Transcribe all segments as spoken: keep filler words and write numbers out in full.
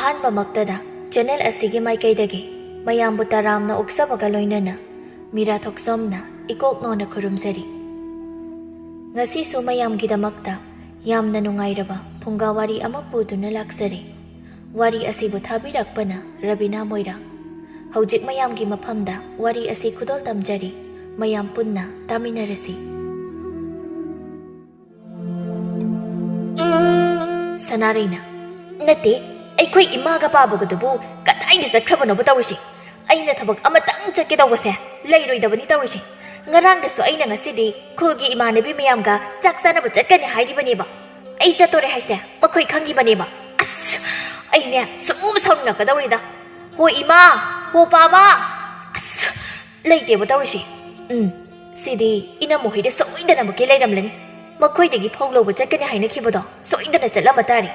ꯑꯍꯥꯟꯕꯃꯛꯇꯗ channel ꯑꯁꯤꯒꯤ ꯃꯥꯏꯀꯩꯗꯒꯤ ꯃꯌꯥꯝꯕꯨ ꯇꯔꯥꯝꯅ ꯑꯣꯛꯆꯕꯒ ꯂꯣꯏꯅꯅ ꯃꯤꯔꯥ ꯊꯣꯛꯆꯣꯝꯅ ꯏꯀꯣꯛ ꯅꯣꯟꯅ ꯈꯨꯔꯨꯝꯖꯔꯤ꯫ ꯉꯁꯤꯁꯨ ꯃꯌꯥꯝꯒꯤꯗꯃꯛꯇ ꯌꯥꯝꯅ ꯅꯨꯡꯉꯥꯏꯔꯕ ꯐꯨꯡꯒꯥ ꯋꯥꯔꯤ ꯑꯃ ꯄꯨꯗꯨꯅ ꯂꯥꯛꯆꯔꯤ꯫ ꯋꯥꯔꯤ ꯑꯁꯤꯕꯨ ꯊꯥꯕꯤꯔꯛꯄꯅ ꯔꯕꯤꯅꯥ ꯃꯣꯏꯔꯥꯡ꯫ ꯍꯧꯖꯤꯛ ꯃꯌꯥꯝꯒꯤ ꯃꯐꯝꯗ ꯋꯥꯔꯤ ꯑꯁꯤ ꯈꯨꯗꯣꯜ ꯇꯝꯖꯔꯤ꯫ ꯃꯌꯥꯝ ꯄꯨꯟꯅ ꯇꯥꯃꯤꯟꯅꯔꯁꯤ꯫ ꯁꯅꯥꯔꯩꯅ, "ꯅꯠꯇꯦ, ꯑꯩꯈꯣꯏ ꯏꯃꯥꯒ ꯄꯥꯕꯒꯗꯨꯕꯨ ꯀꯗꯥꯏꯗ ꯆꯠꯈ꯭ꯔꯕꯅꯣꯕ ꯇꯧꯔꯤꯁꯦ? ꯑꯩꯅ ꯊꯕꯛ ꯑꯃꯇꯪ ꯆꯠꯀꯦ ꯇꯧꯕꯁꯦ ꯂꯩꯔꯣꯏꯗꯕꯅꯤ ꯇꯧꯔꯤꯁꯦ꯫ ꯉꯔꯥꯡꯗꯁꯨ ꯑꯩꯅ ꯉꯁꯤꯗꯤ ꯈꯨꯜꯒꯤ ꯏꯃꯥꯟꯅꯕꯤ ꯃꯌꯥꯝꯒ ꯆꯥꯛ ꯆꯥꯅꯕ ꯆꯠꯀꯅꯤ ꯍꯥꯏꯔꯤꯕꯅꯦꯕ꯫ ꯑꯩ ꯆꯠꯇꯣꯔꯦ ꯍꯥꯏꯁꯦ ꯃꯈꯣꯏ ꯈꯪꯉꯤꯕꯅꯦꯕ꯫ ꯑꯁ, ꯑꯩꯅꯦ ꯁꯨꯝ ꯁꯥꯎꯅꯤꯡꯉꯛꯀꯗꯧꯔꯤꯗ꯫ ꯍꯣ ꯏꯃꯥ, ꯍꯣ ꯄꯥꯕ, ꯑꯁ, ꯂꯩꯇꯦꯕ ꯇꯧꯔꯤꯁꯦ꯫ ꯎꯝ, ꯁꯤꯗꯤ ꯏꯅꯝꯃ ꯍꯣꯏꯗ ꯁꯣꯏꯗꯅꯃꯛꯀꯤ ꯂꯩꯔꯝꯂꯅꯤ꯫ ꯃꯈꯣꯏꯗꯒꯤ ꯐꯧ ꯂꯧꯕ ꯆꯠꯀꯅꯤ ꯍꯥꯏꯅꯈꯤꯕꯗꯣ ꯁꯣꯏꯗꯅ ꯆꯠꯂꯝꯕ ꯇꯥꯔꯦ꯫"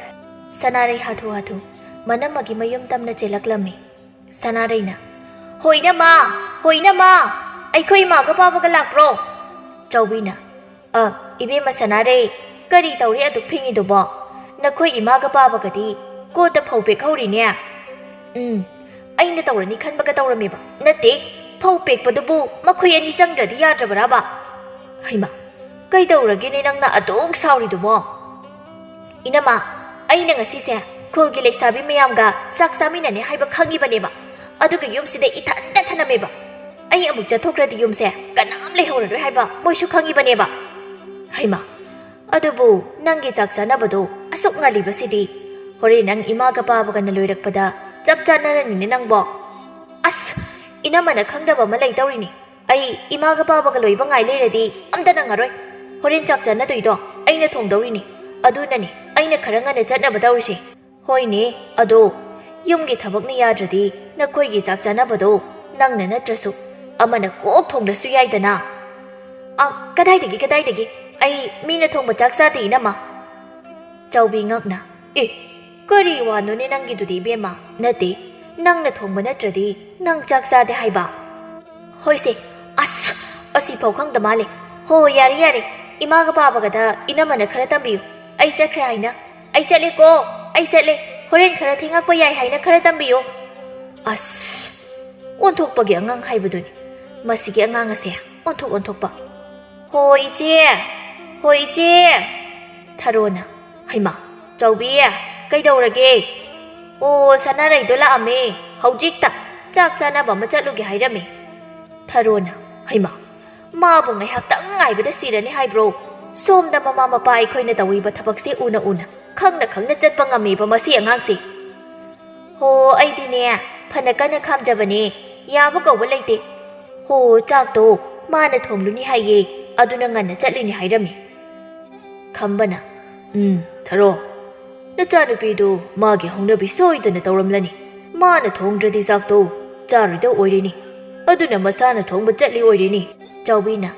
ꯁꯅꯥꯔꯩ ꯍꯥꯊꯨ ꯍꯥꯊꯨ ꯃꯅꯝꯃꯒꯤ ꯃꯌꯨꯝ ꯇꯝꯅ ꯆꯦꯜꯂꯛꯂꯝꯃꯤ꯫ ꯁꯅꯥꯔꯩꯅ, "ꯍꯣ ꯏꯅꯝꯃ, ꯍꯣ ꯏꯅꯝꯃ, ꯑꯩꯈꯣꯏ ꯏꯃꯥꯒ ꯄꯥꯕꯒ ꯂꯥꯛꯄ꯭ꯔꯣ?" ꯆꯥꯎꯕꯤꯅ, "ꯑ, ꯏꯕꯦꯝꯃ ꯁꯅꯥꯔꯩ, ꯀꯔꯤ ꯇꯧꯔꯤ ꯑꯗꯨꯛ ꯐꯤꯡꯉꯤꯗꯨꯕꯣ? ꯅꯈꯣꯏ ꯏꯃꯥꯒ ꯄꯥꯕꯒꯗꯤ ꯀꯣꯠꯇ ꯐꯧ ꯄꯦꯛꯍꯧꯔꯤꯅꯦ?" "ꯎꯝ, ꯑꯩꯅ ꯇꯧꯔꯅꯤ ꯈꯟꯕꯒ ꯇꯧꯔꯝꯃꯤꯕ꯫ ꯅꯠꯇꯦ, ꯐꯧ ꯄꯦꯛꯄꯗꯨꯕꯨ ꯃꯈꯣꯏ ꯑꯅꯤ ꯆꯪꯗ꯭ꯔꯗꯤ ꯌꯥꯗ꯭ꯔꯕꯔꯕ?" "ꯍꯩꯃꯥ, ꯀꯩꯗꯧꯔꯒꯦꯅꯦ ꯅꯪꯅ ꯑꯗꯨꯛ ꯁꯥꯎꯔꯤꯗꯨꯕꯣ?" "ꯏꯅꯝꯃ, ꯑꯩꯅ ꯉꯁꯤꯁꯦ ꯈꯨꯜꯒꯤ ꯂꯩꯁꯥꯕꯤ ꯃꯌꯥꯝꯒ ꯆꯥꯛ ꯆꯥꯃꯤꯟꯅꯅꯤ ꯍꯥꯏꯕ ꯈꯪꯉꯤꯕꯅꯦꯕ꯫ ꯑꯗꯨꯒ ꯌꯨꯝꯁꯤꯗ ꯏꯊꯟꯇ ꯊꯅꯝꯃꯦꯕ꯫ ꯑꯩ ꯑꯃꯨꯛ ꯆꯠꯊꯣꯛꯈ꯭ꯔꯗꯤ ꯌꯨꯝꯁꯦ ꯀꯅꯥꯝ ꯂꯩꯍꯧꯔꯔꯣꯏ ꯍꯥꯏꯕ ꯃꯣꯏꯁꯨ ꯈꯪꯉꯤꯕꯅꯦꯕ꯫" "ꯍꯩꯃꯥ, ꯑꯗꯨꯕꯨ ꯅꯪꯒꯤ ꯆꯥꯛ ꯆꯥꯅꯕꯗꯣ ꯑꯁꯨꯛ ꯉꯜꯂꯤꯕꯁꯤꯗꯤ? ꯍꯣꯔꯦꯟ ꯅꯪ ꯏꯃꯥꯒ ꯄꯥꯕꯒꯅ ꯂꯣꯏꯔꯛꯄꯗ ꯆꯞ ꯆꯥꯟꯅꯔꯅꯤꯅꯦ ꯅꯪꯕꯣ꯫" "ꯑꯁ, ꯏꯅꯝꯃꯅ ꯈꯪꯗꯕ ꯑꯃ ꯂꯩꯇꯧꯔꯤꯅꯤ꯫ ꯑꯩ ꯏꯃꯥꯒ ꯄꯥꯕꯒ ꯂꯣꯏꯕ ꯉꯥꯏ ꯂꯩꯔꯗꯤ ꯑꯝꯇ ꯅꯪꯉꯔꯣꯏ꯫ ꯍꯣꯔꯦꯟ ꯆꯥꯛ ꯆꯥꯅꯗꯣꯏꯗꯣ ꯑꯩꯅ ꯊꯣꯡꯗꯧꯔꯤꯅꯤ꯫ ꯑꯗꯨꯅꯅꯤ ꯑꯩꯅ ꯈꯔ ꯉꯟꯅ ꯆꯠꯅꯕ ꯇꯧꯔꯤꯁꯦ꯫" "ꯍꯣꯏꯅꯦ, ꯑꯗꯣ ꯌꯨꯝꯒꯤ ꯊꯕꯛꯅ ꯌꯥꯗ꯭ꯔꯗꯤ ꯅꯈꯣꯏꯒꯤ ꯆꯥꯛ ꯆꯥꯅꯕꯗꯣ ꯅꯪꯅ ꯅꯠꯇ꯭ꯔꯁꯨ ꯑꯃꯅ ꯀꯣꯛ ꯊꯣꯡꯂꯁꯨ ꯌꯥꯏꯗꯅ?" "ꯑ, ꯀꯗꯥꯏꯗꯒꯤ, ꯀꯗꯥꯏꯗꯒꯤ? ꯑꯩ ꯃꯤꯅ ꯊꯣꯡꯕ ꯆꯥꯛ ꯆꯥꯗꯦ, ꯏꯅꯝꯃ꯫" ꯆꯥꯎꯕꯤ ꯉꯛꯅ, "ꯑꯦ, ꯀꯔꯤ ꯋꯥꯅꯣꯅꯦ ꯅꯪꯒꯤꯗꯨꯗꯤ, ꯏꯕꯦꯝꯃ? ꯅꯠꯇꯦ, ꯅꯪꯅ ꯊꯣꯡꯕ ꯅꯠꯇ꯭ꯔꯗꯤ ꯅꯪ ꯆꯥꯛ ꯆꯥꯗꯦ ꯍꯥꯏꯕ?" "ꯍꯣꯏꯁꯦ, ꯑꯁ, ꯑꯁꯤꯐꯥꯎ ꯈꯪꯗ ꯃꯥꯜꯂꯦ꯫ ꯍꯣ, ꯌꯥꯔꯦ, ꯌꯥꯔꯦ, ꯏꯃꯥꯒ ꯄꯥꯕꯒꯗ ꯏꯅꯝꯃꯅ ꯈꯔ ꯇꯝꯕꯤꯌꯨ꯫ ꯑꯩ ꯆꯠꯈ꯭ꯔꯦ ꯍꯥꯏꯅ꯫ ꯑꯩ ꯆꯠꯂꯦꯀꯣ, ꯑꯩ ꯆꯠꯂꯦ꯫ ꯍꯣꯔꯦꯟ ꯈꯔ ꯊꯦꯡꯉꯛꯄ ꯌꯥꯏ ꯍꯥꯏꯅ ꯈꯔ ꯇꯝꯕꯤꯌꯣ꯫ ꯑꯁ, ꯑꯣꯟꯊꯣꯛꯄꯒꯤ ꯑꯉꯥꯡ ꯍꯥꯏꯕꯗꯨꯅꯤ꯫ ꯃꯁꯤꯒꯤ ꯑꯉꯥꯡ ꯑꯁꯦ ꯑꯣꯟꯊꯣꯛ ꯑꯣꯟꯊꯣꯛꯄ꯫ "ꯍꯣ ꯏꯆꯦ, ꯍꯣ ꯏꯆꯦ!" ꯊꯔꯣꯅ, "ꯍꯩꯃꯥ, ꯆꯥꯎꯕꯤ, ꯀꯩꯗꯧꯔꯒꯦ?" "ꯑꯣ, ꯁꯅꯥꯔꯩꯗꯣ ꯂꯥꯛꯑꯝꯃꯦ꯫ ꯍꯧꯖꯤꯛꯇ ꯆꯥꯛ ꯆꯥꯅꯕ ꯑꯃ ꯆꯠꯂꯨꯒꯦ ꯍꯥꯏꯔꯝꯃꯦ꯫" ꯊꯔꯣꯅ, "ꯍꯩꯃꯥ, ꯃꯥꯕꯨ ꯉꯥꯏꯍꯥꯛꯇꯪ ꯉꯥꯏꯕꯗ ꯁꯤꯔꯅꯤ ꯍꯥꯏꯕ꯭ꯔꯣ? ꯁꯣꯝꯗ ꯃꯃꯥ ꯃꯄꯥ ꯑꯩꯈꯣꯏꯅ ꯇꯧꯔꯤꯕ ꯊꯕꯛꯁꯦ ꯎꯅ ꯎꯅ, ꯈꯪꯅ ꯈꯪꯅ ꯆꯠꯄ ꯉꯝꯃꯦꯕ ꯃꯁꯤ ꯑꯉꯥꯡꯁꯦ꯫" "ꯍꯣ, ꯑꯩꯗꯤꯅꯦ, ꯐꯅ ꯀꯟꯅ ꯈꯥꯝꯖꯕꯅꯦ, ꯌꯥꯕ ꯀꯧꯕ ꯂꯩꯇꯦ꯫ ꯍꯣ, ꯆꯥꯛꯇꯣ ꯃꯥꯅ ꯊꯣꯡꯂꯨꯅꯤ ꯍꯥꯏꯌꯦ, ꯑꯗꯨꯅ ꯉꯟꯅ ꯆꯠꯂꯤꯅꯤ ꯍꯥꯏꯔꯝꯃꯤ꯫" ꯈꯝꯕꯅ, "ꯎꯝ, ꯊꯔꯣ, ꯅꯆꯥꯅꯨꯄꯤꯗꯨ ꯃꯥꯒꯤ ꯍꯧꯅꯕꯤ ꯁꯣꯏꯗꯅ ꯇꯧꯔꯝꯂꯅꯤ꯫ ꯃꯥꯅ ꯊꯣꯡꯗ꯭ꯔꯗꯤ ꯆꯥꯛꯇꯣ ꯆꯥꯔꯣꯏꯗꯧ ꯑꯣꯏꯔꯤꯅꯤ꯫ ꯑꯗꯨꯅ ꯃꯁꯥꯅ ꯊꯣꯡꯕ ꯆꯠꯂꯤ ꯑꯣꯏꯔꯤꯅꯤ꯫" ꯆꯥꯎꯕꯤꯅ,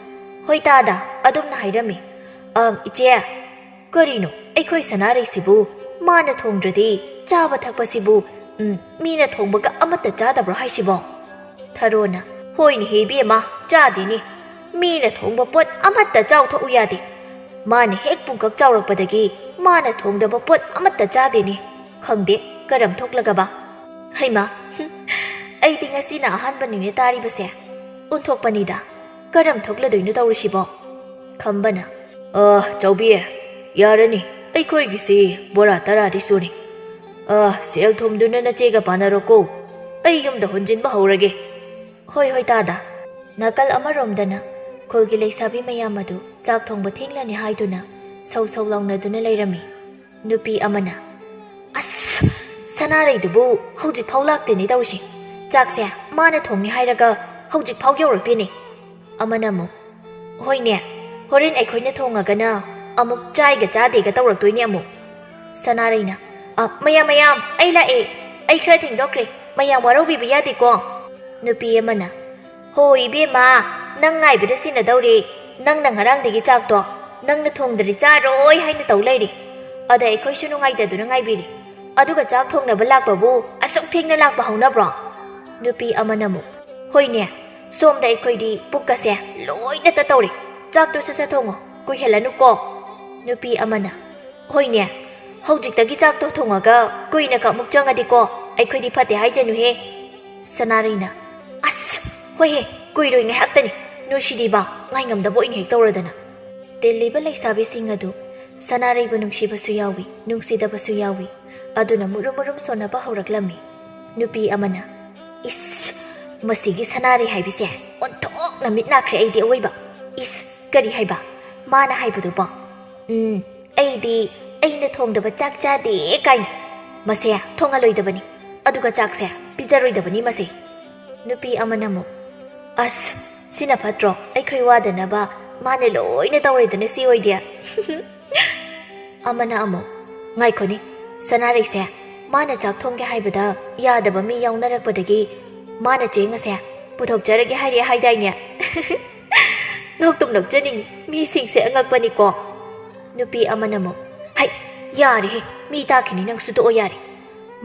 "ꯍꯣꯏ ꯇꯥꯗ, ꯑꯗꯨꯝꯅ ꯍꯥꯏꯔꯝꯃꯤ꯫ ꯑ, ꯏꯆꯦ, ꯀꯔꯤꯅꯣ ꯑꯩꯈꯣꯏ ꯁꯅꯥꯔꯩꯁꯤꯕꯨ ꯃꯥꯅ ꯊꯣꯡꯗ꯭ꯔꯗꯤ ꯆꯥꯕ ꯊꯛꯄꯁꯤꯕꯨ, ꯎꯝ, ꯃꯤꯅ ꯊꯣꯡꯕꯒ ꯑꯃꯠꯇ ꯆꯥꯗꯕ꯭ꯔꯣ ꯍꯥꯏꯁꯤꯕꯣ?" ꯊꯔꯣꯅ, "ꯍꯣꯏꯅꯦꯍꯦ ꯏꯕꯦꯝꯃ, ꯆꯥꯗꯦꯅꯦ꯫ ꯃꯤꯅ ꯊꯣꯡꯕ ꯄꯣꯠ ꯑꯃꯠꯇ ꯆꯥꯎ ꯊꯛꯎ ꯌꯥꯗꯦ꯫ ꯃꯥꯅ ꯍꯦꯛ ꯄꯨꯡꯀꯛ ꯆꯥꯎꯔꯛꯄꯗꯒꯤ ꯃꯥꯅ ꯊꯣꯡꯗꯕ ꯄꯣꯠ ꯑꯃꯠꯇ ꯆꯥꯗꯦꯅꯦ꯫ ꯈꯪꯗꯦ ꯀꯔꯝ ꯊꯣꯛꯂꯒꯕ꯫ ꯍꯩꯃꯥ, ꯍꯨꯝ, ꯑꯩꯗꯤ ꯉꯁꯤꯅ ꯑꯍꯥꯟꯕꯅꯤꯅꯦ ꯇꯥꯔꯤꯕꯁꯦ꯫ ꯑꯣꯟꯊꯣꯛꯄꯅꯤꯗ, ꯀꯔꯝ ꯊꯣꯛꯂꯗꯣꯏꯅꯣ ꯇꯧꯔꯤꯁꯤꯕꯣ?" ꯈꯝꯕꯅ, "ꯑ, ꯆꯥꯎꯕꯤ, ꯌꯥꯔꯅꯤ, ꯑꯩꯈꯣꯏꯒꯤꯁꯤ ꯕꯣꯔꯥ ꯇꯔꯥꯗꯤ ꯁꯨꯔꯦ꯫ ꯑ, ꯁꯦꯜ ꯊꯨꯝꯗꯨꯅ ꯅꯆꯦꯒ ꯄꯥꯟꯅꯔꯣꯀꯣ꯫ ꯑꯩ ꯌꯨꯝꯗ ꯍꯣꯟꯖꯤꯟꯕ ꯍꯧꯔꯒꯦ꯫" "ꯍꯣꯏ, ꯍꯣꯏ, ꯇꯥꯗ꯫" ꯅꯥꯀꯜ ꯑꯃꯔꯣꯝꯗꯅ ꯈꯨꯜꯒꯤ ꯂꯩꯁꯥꯕꯤ ꯃꯌꯥꯝ ꯑꯗꯨ ꯆꯥꯛ ꯊꯣꯡꯕ ꯊꯦꯡꯂꯅꯤ ꯍꯥꯏꯗꯨꯅ ꯁꯧ ꯁꯧ ꯂꯥꯎꯅꯗꯨꯅ ꯂꯩꯔꯝꯃꯤ꯫ ꯅꯨꯄꯤ ꯑꯃꯅ, "ꯑꯁ, ꯁꯅꯥꯔꯩꯗꯨꯕꯨ ꯍꯧꯖꯤꯛ ꯐꯥꯎ ꯂꯥꯛꯇꯦꯅꯦ ꯇꯧꯔꯤꯁꯦ꯫ ꯆꯥꯛꯁꯦ ꯃꯥꯅ ꯊꯣꯡꯅꯤ ꯍꯥꯏꯔꯒ ꯍꯧꯖꯤꯛ ꯐꯥꯎ ꯌꯧꯔꯛꯇꯦꯅꯦ꯫" ꯑꯃꯅ ꯑꯃꯨꯛ, "ꯍꯣꯏꯅꯦ, ꯍꯣꯔꯦꯟ ꯑꯩꯈꯣꯏꯅ ꯊꯣꯡꯉꯒꯅ ꯑꯃꯨꯛ ꯆꯥꯏꯒ ꯆꯥꯗꯦꯒ ꯇꯧꯔꯛꯇꯣꯏꯅꯦ ꯑꯃꯨꯛ꯫" ꯁꯅꯥꯔꯩꯅ, "ꯑ, ꯃꯌꯥꯝ, ꯃꯌꯥꯝ, ꯑꯩ ꯂꯥꯛꯑꯦ꯫ ꯑꯩ ꯈꯔ ꯊꯦꯡꯗꯣꯛꯈ꯭ꯔꯦ꯫ ꯃꯌꯥꯝ ꯋꯥꯔꯧꯕꯤꯕ ꯌꯥꯗꯦꯀꯣ꯫" ꯅꯨꯄꯤ ꯑꯃꯅ, "ꯍꯣ ꯏꯕꯦꯝꯃ, ꯅꯪ ꯉꯥꯏꯕꯗ ꯁꯤꯟꯅꯗꯧꯔꯦ꯫ ꯅꯪꯅ ꯉꯔꯥꯡꯗꯒꯤ ꯆꯥꯛꯇꯣ ꯅꯪꯅ ꯊꯣꯡꯗ꯭ꯔꯗꯤ ꯆꯥꯔꯣꯏ ꯍꯥꯏꯅ ꯇꯧ ꯂꯩꯔꯦ꯫ ꯑꯗ ꯑꯩꯈꯣꯏꯁꯨ ꯅꯨꯡꯉꯥꯏꯇꯗꯨꯅ ꯉꯥꯏꯕꯤꯔꯦ꯫ ꯑꯗꯨꯒ ꯆꯥꯛ ꯊꯣꯡꯅꯕ ꯂꯥꯛꯄꯕꯨ ꯑꯁꯨꯛ ꯊꯦꯡꯅ ꯂꯥꯛꯄ ꯍꯧꯅꯕ꯭ꯔꯣ?" ꯅꯨꯄꯤ ꯑꯃꯅ ꯑꯃꯨꯛ, "ꯍꯣꯏꯅꯦ, ꯁꯣꯝꯗ ꯑꯩꯈꯣꯏꯗꯤ ꯄꯨꯛꯀꯁꯦ ꯂꯣꯏꯅ ꯇꯠꯇꯧꯔꯦ꯫ ꯆꯥꯛꯇꯨ ꯁꯠ ꯁꯠ ꯊꯣꯡꯉꯣ, ꯀꯨꯏꯍꯜꯂꯅꯨꯀꯣ꯫" ꯅꯨꯄꯤ ꯑꯃꯅ, "ꯍꯣꯏꯅꯦ, "ꯍꯧꯖꯤꯛꯇꯒꯤ ꯆꯥꯛꯇꯣ ꯊꯣꯡꯉꯒ ꯀꯨꯏꯅ ꯀꯃꯨꯛ ꯆꯪꯉꯗꯤꯀꯣ, ꯑꯩꯈꯣꯏꯗꯤ ꯐꯠꯇꯦ ꯍꯥꯏꯖꯅꯨꯍꯦ꯫" ꯁꯅꯥꯔꯩꯅ, "ꯑꯁ, ꯍꯣꯏꯍꯦ, ꯀꯨꯏꯔꯣꯏ, ꯉꯥꯏꯍꯥꯛꯇꯅꯤ꯫ ꯅꯨꯡꯁꯤꯗꯤꯕ, ꯉꯥꯏꯉꯝꯗꯕ ꯑꯣꯏꯅ ꯍꯦꯛ ꯇꯧꯔꯗꯅ꯫" ꯇꯤꯜꯂꯤꯕ ꯂꯩꯁꯥꯕꯤꯁꯤꯡ ꯑꯗꯨ ꯁꯅꯥꯔꯩꯕꯨ ꯅꯨꯡꯁꯤꯕꯁꯨ ꯌꯥꯎꯏ, ꯅꯨꯡꯁꯤꯗꯕꯁꯨ ꯌꯥꯎꯏ꯫ ꯑꯗꯨꯅ ꯃꯨꯔꯨꯝ ꯃꯨꯔꯨꯝ ꯁꯣꯟꯅꯕ ꯍꯧꯔꯛꯂꯝꯃꯤ꯫ ꯅꯨꯄꯤ ꯑꯃꯅ, "ꯏꯁ, ꯃꯁꯤꯒꯤ ꯁꯅꯥꯔꯩ ꯍꯥꯏꯕꯤꯁꯦ ꯑꯣꯟꯊꯣꯛꯅ ꯃꯤꯠ ꯅꯥꯈ꯭ꯔꯦ ꯑꯩꯗꯤ ꯑꯋꯣꯏꯕ꯫ ꯏꯁ, ꯀꯔꯤ ꯍꯥꯏꯕ? ꯃꯥꯅ ꯍꯥꯏꯕꯗꯨꯕꯣ? ꯎꯝ, ꯑꯩꯗꯤ ꯑꯩꯅ ꯊꯣꯡꯗꯕ ꯆꯥꯛ ꯆꯥꯗꯦ ꯀꯥꯏꯅ꯫ ꯃꯁꯦ ꯊꯣꯡꯍꯜꯂꯣꯏꯗꯕꯅꯤ, ꯑꯗꯨꯒ ꯆꯥꯛꯁꯦ ꯄꯤꯖꯔꯣꯏꯗꯕꯅꯤ ꯃꯁꯦ꯫" ꯅꯨꯄꯤ ꯑꯃꯅ ꯑꯃꯨꯛ, "ꯑꯁ, ꯁꯤꯅ ꯐꯠꯇ꯭ꯔꯣ? ꯑꯩꯈꯣꯏ ꯋꯥꯗꯅꯕ ꯃꯥꯅ ꯂꯣꯏꯅ ꯇꯧꯔꯦꯗꯅ ꯁꯤ ꯑꯣꯏꯗꯤ꯫" ꯑꯃꯅ ꯑꯃꯨꯛ, "ꯉꯥꯏꯈꯣꯅꯦ, ꯁꯅꯥꯔꯩꯁꯦ ꯃꯥꯅ ꯆꯥꯛ ꯊꯣꯡꯒꯦ ꯍꯥꯏꯕꯗ ꯌꯥꯗꯕ ꯃꯤ ꯌꯥꯎꯅꯔꯛꯄꯗꯒꯤ ꯃꯥꯅ ꯆꯦꯡ ꯑꯁꯦ ꯄꯨꯊꯣꯛꯆꯔꯒꯦ ꯍꯥꯏꯔꯛꯑꯦ ꯍꯥꯏꯗꯥꯏꯅꯦ?" ꯅꯣꯛꯇꯨꯝ ꯅꯣꯛꯆꯅꯤꯡꯉꯤ꯫ ꯃꯤꯁꯤꯡꯁꯦ ꯑꯉꯛꯄꯅꯤꯀꯣ꯫ ꯅꯨꯄꯤ ꯑꯃꯅ ꯑꯃꯨꯛ, "ꯍꯩ, ꯌꯥꯔꯦꯍꯦ, ꯃꯤ ꯇꯥꯈꯤꯅꯤ, ꯅꯪꯁꯨ ꯇꯣꯛꯑꯣ ꯌꯥꯔꯦ꯫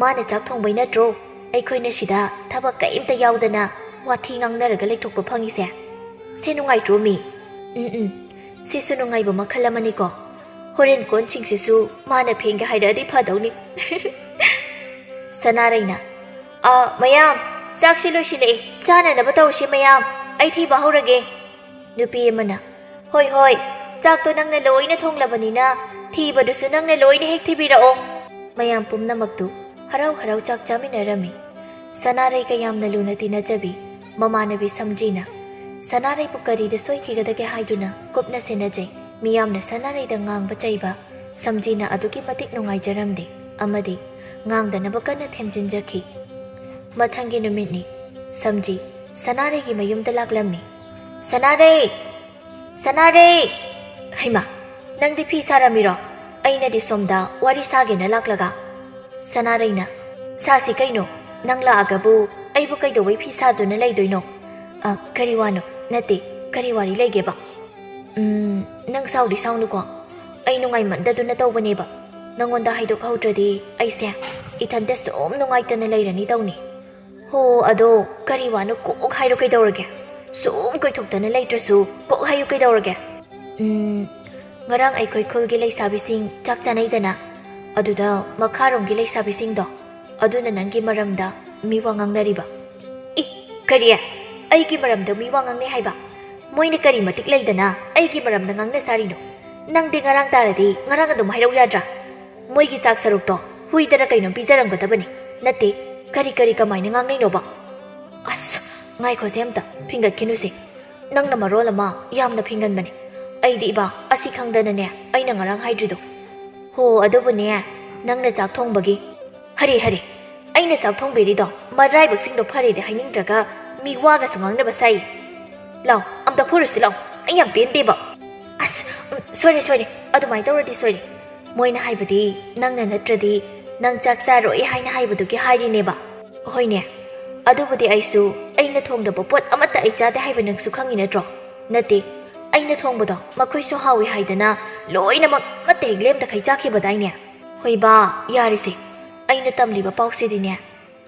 ꯃꯥꯅ ꯆꯥꯛ ꯊꯣꯡꯕꯩ ꯅꯠꯇ꯭ꯔꯣ ꯑꯩꯈꯣꯏꯅ ꯁꯤꯗ ꯊꯕꯛ ꯀꯔꯤꯝꯇ ꯌꯥꯎꯗꯅ ꯋꯥꯊꯤ ꯉꯥꯡꯅꯔꯒ ꯂꯩꯊꯣꯛꯄ ꯐꯪꯉꯤꯁꯦ? ꯁꯤ ꯅꯨꯡꯉꯥꯏꯇ꯭ꯔꯣ ꯃꯤ? ꯎꯝ, ꯎꯝ, ꯁꯤꯁꯨ ꯅꯨꯡꯉꯥꯏꯕ ꯃꯈꯜ ꯑꯃꯅꯤꯀꯣ꯫ ꯍꯣꯔꯦꯟ ꯀꯣꯟꯁꯤꯡꯁꯤꯁꯨ ꯃꯥꯅ ꯐꯦꯡꯒꯦ ꯍꯥꯏꯔꯛꯑꯗꯤ ꯐꯗꯧꯅꯤ꯫" ꯁꯅꯥꯔꯩꯅ, "ꯑ, ꯃꯌꯥꯝ, ꯆꯥꯛꯁꯤ ꯂꯣꯏꯁꯤꯜꯂꯛꯑꯦ, ꯆꯥꯅꯅꯕ ꯇꯧꯔꯁꯤ ꯃꯌꯥꯝ, ꯑꯩ ꯊꯤꯕ ꯍꯧꯔꯒꯦ꯫" ꯅꯨꯄꯤ ꯑꯃꯅ, "ꯍꯣꯏ, ꯍꯣꯏ, ꯆꯥꯛꯇꯣ ꯅꯪꯅ ꯂꯣꯏꯅ ꯊꯣꯡꯂꯕꯅꯤꯅ ꯊꯤꯕꯗꯨꯁꯨ ꯅꯪꯅ ꯂꯣꯏꯅ ꯍꯦꯛ ꯊꯤꯕꯤꯔꯛꯑꯣ꯫" ꯃꯌꯥꯝ ꯄꯨꯝꯅꯃꯛꯇꯨ ꯍꯔꯥꯎ ꯍꯔꯥꯎ ꯆꯥꯛ ꯆꯥꯃꯤꯟꯅꯔꯝꯃꯤ꯫ ꯁꯅꯥꯔꯩꯒ ꯌꯥꯝꯅ ꯂꯨꯅ ꯇꯤꯟꯅꯖꯕꯤ ꯃꯃꯥꯟꯅꯕꯤ ꯁꯝꯖꯤꯅ ꯁꯅꯥꯔꯩꯕꯨ ꯀꯔꯤꯗ ꯁꯣꯏꯈꯤꯒꯗꯒꯦ ꯍꯥꯏꯗꯨꯅ ꯀꯨꯞꯅ ꯁꯦꯟꯅꯖꯩ꯫ ꯃꯤꯌꯥꯝꯅ ꯁꯅꯥꯔꯩꯗ ꯉꯥꯡꯕ ꯆꯩꯕ ꯁꯝꯖꯤꯅ ꯑꯗꯨꯛꯀꯤ ꯃꯇꯤꯛ ꯅꯨꯡꯉꯥꯏꯖꯔꯝꯗꯦ ꯑꯃꯗꯤ ꯉꯥꯡꯗꯅꯕ ꯀꯟꯅ ꯊꯦꯝꯖꯤꯟꯖꯈꯤ꯫ ꯃꯊꯪꯒꯤ ꯅꯨꯃꯤꯠꯅꯤ꯫ ꯁꯝꯖꯤ ꯁꯅꯥꯔꯩꯒꯤ ꯃꯌꯨꯝꯗ ꯂꯥꯛꯂꯝꯃꯤ꯫ "ꯁꯅꯥꯔꯩ! ꯁꯅꯥꯔꯩ!" "ꯍꯩꯃꯥ, ꯅꯪꯗꯤ ꯐꯤ ꯁꯥꯔꯝꯃꯤꯔꯣ? ꯑꯩꯅꯗꯤ ꯁꯣꯝꯗ ꯋꯥꯔꯤ ꯁꯥꯒꯦꯅ ꯂꯥꯛꯂꯒ꯫" ꯁꯅꯥꯔꯩꯅ, "ꯁꯥꯁꯤ ꯀꯩꯅꯣ, ꯅꯪ ꯂꯥꯛꯑꯒꯕꯨ ꯑꯩꯕꯨ ꯀꯩꯗꯧꯕꯩ ꯐꯤ ꯁꯥꯗꯨꯅ ꯂꯩꯗꯣꯏꯅꯣ? ꯑ, ꯀꯔꯤ ꯋꯥꯅꯣ? ꯅꯠꯇꯦ, ꯀꯔꯤ ꯋꯥꯔꯤ ꯂꯩꯒꯦꯕ?" "ꯎꯝ, ꯅꯪ ꯁꯥꯎꯗꯤ ꯁꯥꯎꯅꯨꯀꯣ, ꯑꯩ ꯅꯨꯡꯉꯥꯏꯃꯟꯗꯗꯨꯅ ꯇꯧꯕꯅꯦꯕ꯫ ꯅꯪꯉꯣꯟꯗ ꯍꯥꯏꯗꯣꯛꯍꯧꯗ꯭ꯔꯗꯤ ꯑꯩꯁꯦ ꯏꯊꯟꯇ ꯁꯨꯝ ꯅꯨꯡꯉꯥꯏꯇꯅ ꯂꯩꯔꯅꯤ ꯇꯧꯅꯤ꯫ ꯍꯣ, ꯑꯗꯣ ꯀꯔꯤ ꯋꯥꯅꯣ ꯀꯣꯛ ꯍꯥꯏꯔꯣ ꯀꯩꯗꯧꯔꯒꯦ? ꯁꯨꯝ ꯀꯣꯏꯊꯣꯛꯇꯅ ꯂꯩꯇ꯭ꯔꯁꯨ ꯀꯣꯛ ꯍꯥꯏꯌꯨ ꯀꯩꯗꯧꯔꯒꯦ?" "ꯎꯝ, ꯉꯔꯥꯡ ꯑꯩꯈꯣꯏ ꯈꯨꯜꯒꯤ ꯂꯩꯁꯥꯕꯤꯁꯤꯡ ꯆꯥꯛ ꯆꯥꯅꯩꯗꯅ, ꯑꯗꯨꯗ ꯃꯈꯥꯔꯣꯝꯒꯤ ꯂꯩꯁꯥꯕꯤꯁꯤꯡꯗꯣ, ꯑꯗꯨꯅ ꯅꯪꯒꯤ ꯃꯔꯝꯗ ꯃꯤ ꯋꯥ ꯉꯥꯡꯅꯔꯤꯕ꯫ ꯏ, ꯀꯔꯤ? ꯑꯩꯒꯤ ꯃꯔꯝꯗ ꯃꯤ ꯋꯥ ꯉꯥꯡꯅꯩ ꯍꯥꯏꯕ? ꯃꯣꯏꯅ ꯀꯔꯤ ꯃꯇꯤꯛ ꯂꯩꯗꯅ ꯑꯩꯒꯤ ꯃꯔꯝꯗ ꯉꯥꯡꯅ ꯁꯥꯔꯤꯅꯣ? ꯅꯪꯗꯤ ꯉꯔꯥꯡ ꯇꯥꯔꯗꯤ ꯉꯔꯥꯡ ꯑꯗꯨꯝ ꯍꯥꯏꯔꯧ ꯌꯥꯗ꯭ꯔꯥ? ꯃꯣꯏꯒꯤ ꯆꯥꯛ ꯁꯔꯨꯛꯇꯣ ꯍꯨꯏꯗꯔ ꯀꯩꯅꯣꯝ ꯄꯤꯖꯔꯝꯒꯗꯕꯅꯤ꯫ ꯅꯠꯇꯦ, ꯀꯔꯤ ꯀꯔꯤ ꯀꯃꯥꯏꯅ ꯉꯥꯡꯅꯩꯅꯣꯕ? ꯑꯁ, ꯉꯥꯏꯈꯣꯁꯦ ꯑꯝꯇ, ꯐꯤꯡꯒꯠꯈꯤꯅꯨꯁꯦ꯫ ꯅꯪꯅ ꯃꯔꯣꯜ ꯑꯃ ꯌꯥꯝꯅ ꯐꯤꯡꯒꯟꯕꯅꯦ꯫ ꯑꯩꯗꯤ ꯏꯕꯥ, ꯑꯁꯤ ꯈꯪꯗꯅꯅꯦ ꯑꯩꯅ ꯉꯔꯥꯡ ꯍꯥꯏꯗ꯭ꯔꯤꯗꯣ꯫ ꯍꯣ, ꯑꯗꯨꯕꯨꯅꯦ, ꯅꯪꯅ ꯆꯥꯛ ꯊꯣꯡꯕꯒꯤ꯫ ꯍꯔꯦ, ꯍꯔꯦ, ꯑꯩꯅ ꯆꯥꯛ ꯊꯣꯡꯕꯤꯔꯤꯗꯣ ꯃꯔꯥꯏꯕꯛꯁꯤꯡꯗꯣ ꯐꯔꯦꯗꯤ ꯍꯥꯏꯅꯤꯡꯗ꯭ꯔꯒ ꯃꯤ ꯋꯥꯒꯁꯨ ꯉꯥꯡꯅꯕ ꯁꯥꯏ꯫ ꯂꯥꯎ, ꯑꯝꯇ ꯐꯨꯔꯨꯁꯤ ꯂꯥꯎ, ꯑꯩ ꯌꯥꯝ ꯄꯦꯟꯗꯦꯕ꯫ ꯑꯁ, ꯎꯝ, ꯁꯣꯏꯔꯦ, ꯁꯣꯏꯔꯦ, ꯑꯗꯨꯃꯥꯏꯅ ꯇꯧꯔꯗꯤ ꯁꯣꯏꯔꯦ꯫ ꯃꯣꯏꯅ ꯍꯥꯏꯕꯗꯤ ꯅꯪꯅ ꯅꯠꯇ꯭ꯔꯗꯤ ꯅꯪ ꯆꯥꯛ ꯆꯥꯔꯣꯏ ꯍꯥꯏꯅ ꯍꯥꯏꯕꯗꯨꯒꯤ ꯍꯥꯏꯔꯤꯅꯦꯕ꯫ ꯍꯣꯏꯅꯦ, ꯑꯗꯨꯕꯨꯗꯤ ꯑꯩꯁꯨ ꯑꯩꯅ ꯊꯣꯡꯗꯕ ꯄꯣꯠ ꯑꯃꯠꯇ ꯑꯩ ꯆꯥꯗꯦ ꯍꯥꯏꯕ ꯅꯪꯁꯨ ꯈꯪꯉꯤ ꯅꯠꯇ꯭ꯔꯣ? ꯅꯠꯇꯦ, ꯑꯩꯅ ꯊꯣꯡꯕꯗꯣ ꯃꯈꯣꯏꯁꯨ ꯍꯥꯎꯏ ꯍꯥꯏꯗꯅ ꯂꯣꯏꯅꯃꯛ ꯑꯃꯠꯇ ꯍꯦꯛ ꯂꯦꯝꯗꯈꯩ ꯆꯥꯈꯤꯕꯗꯥꯏꯅꯦ? ꯍꯣꯏꯕꯥ, ꯌꯥꯔꯤꯁꯦ, ꯑꯩꯅ ꯇꯝꯂꯤꯕ ꯄꯥꯎꯁꯤꯗꯤꯅꯦ,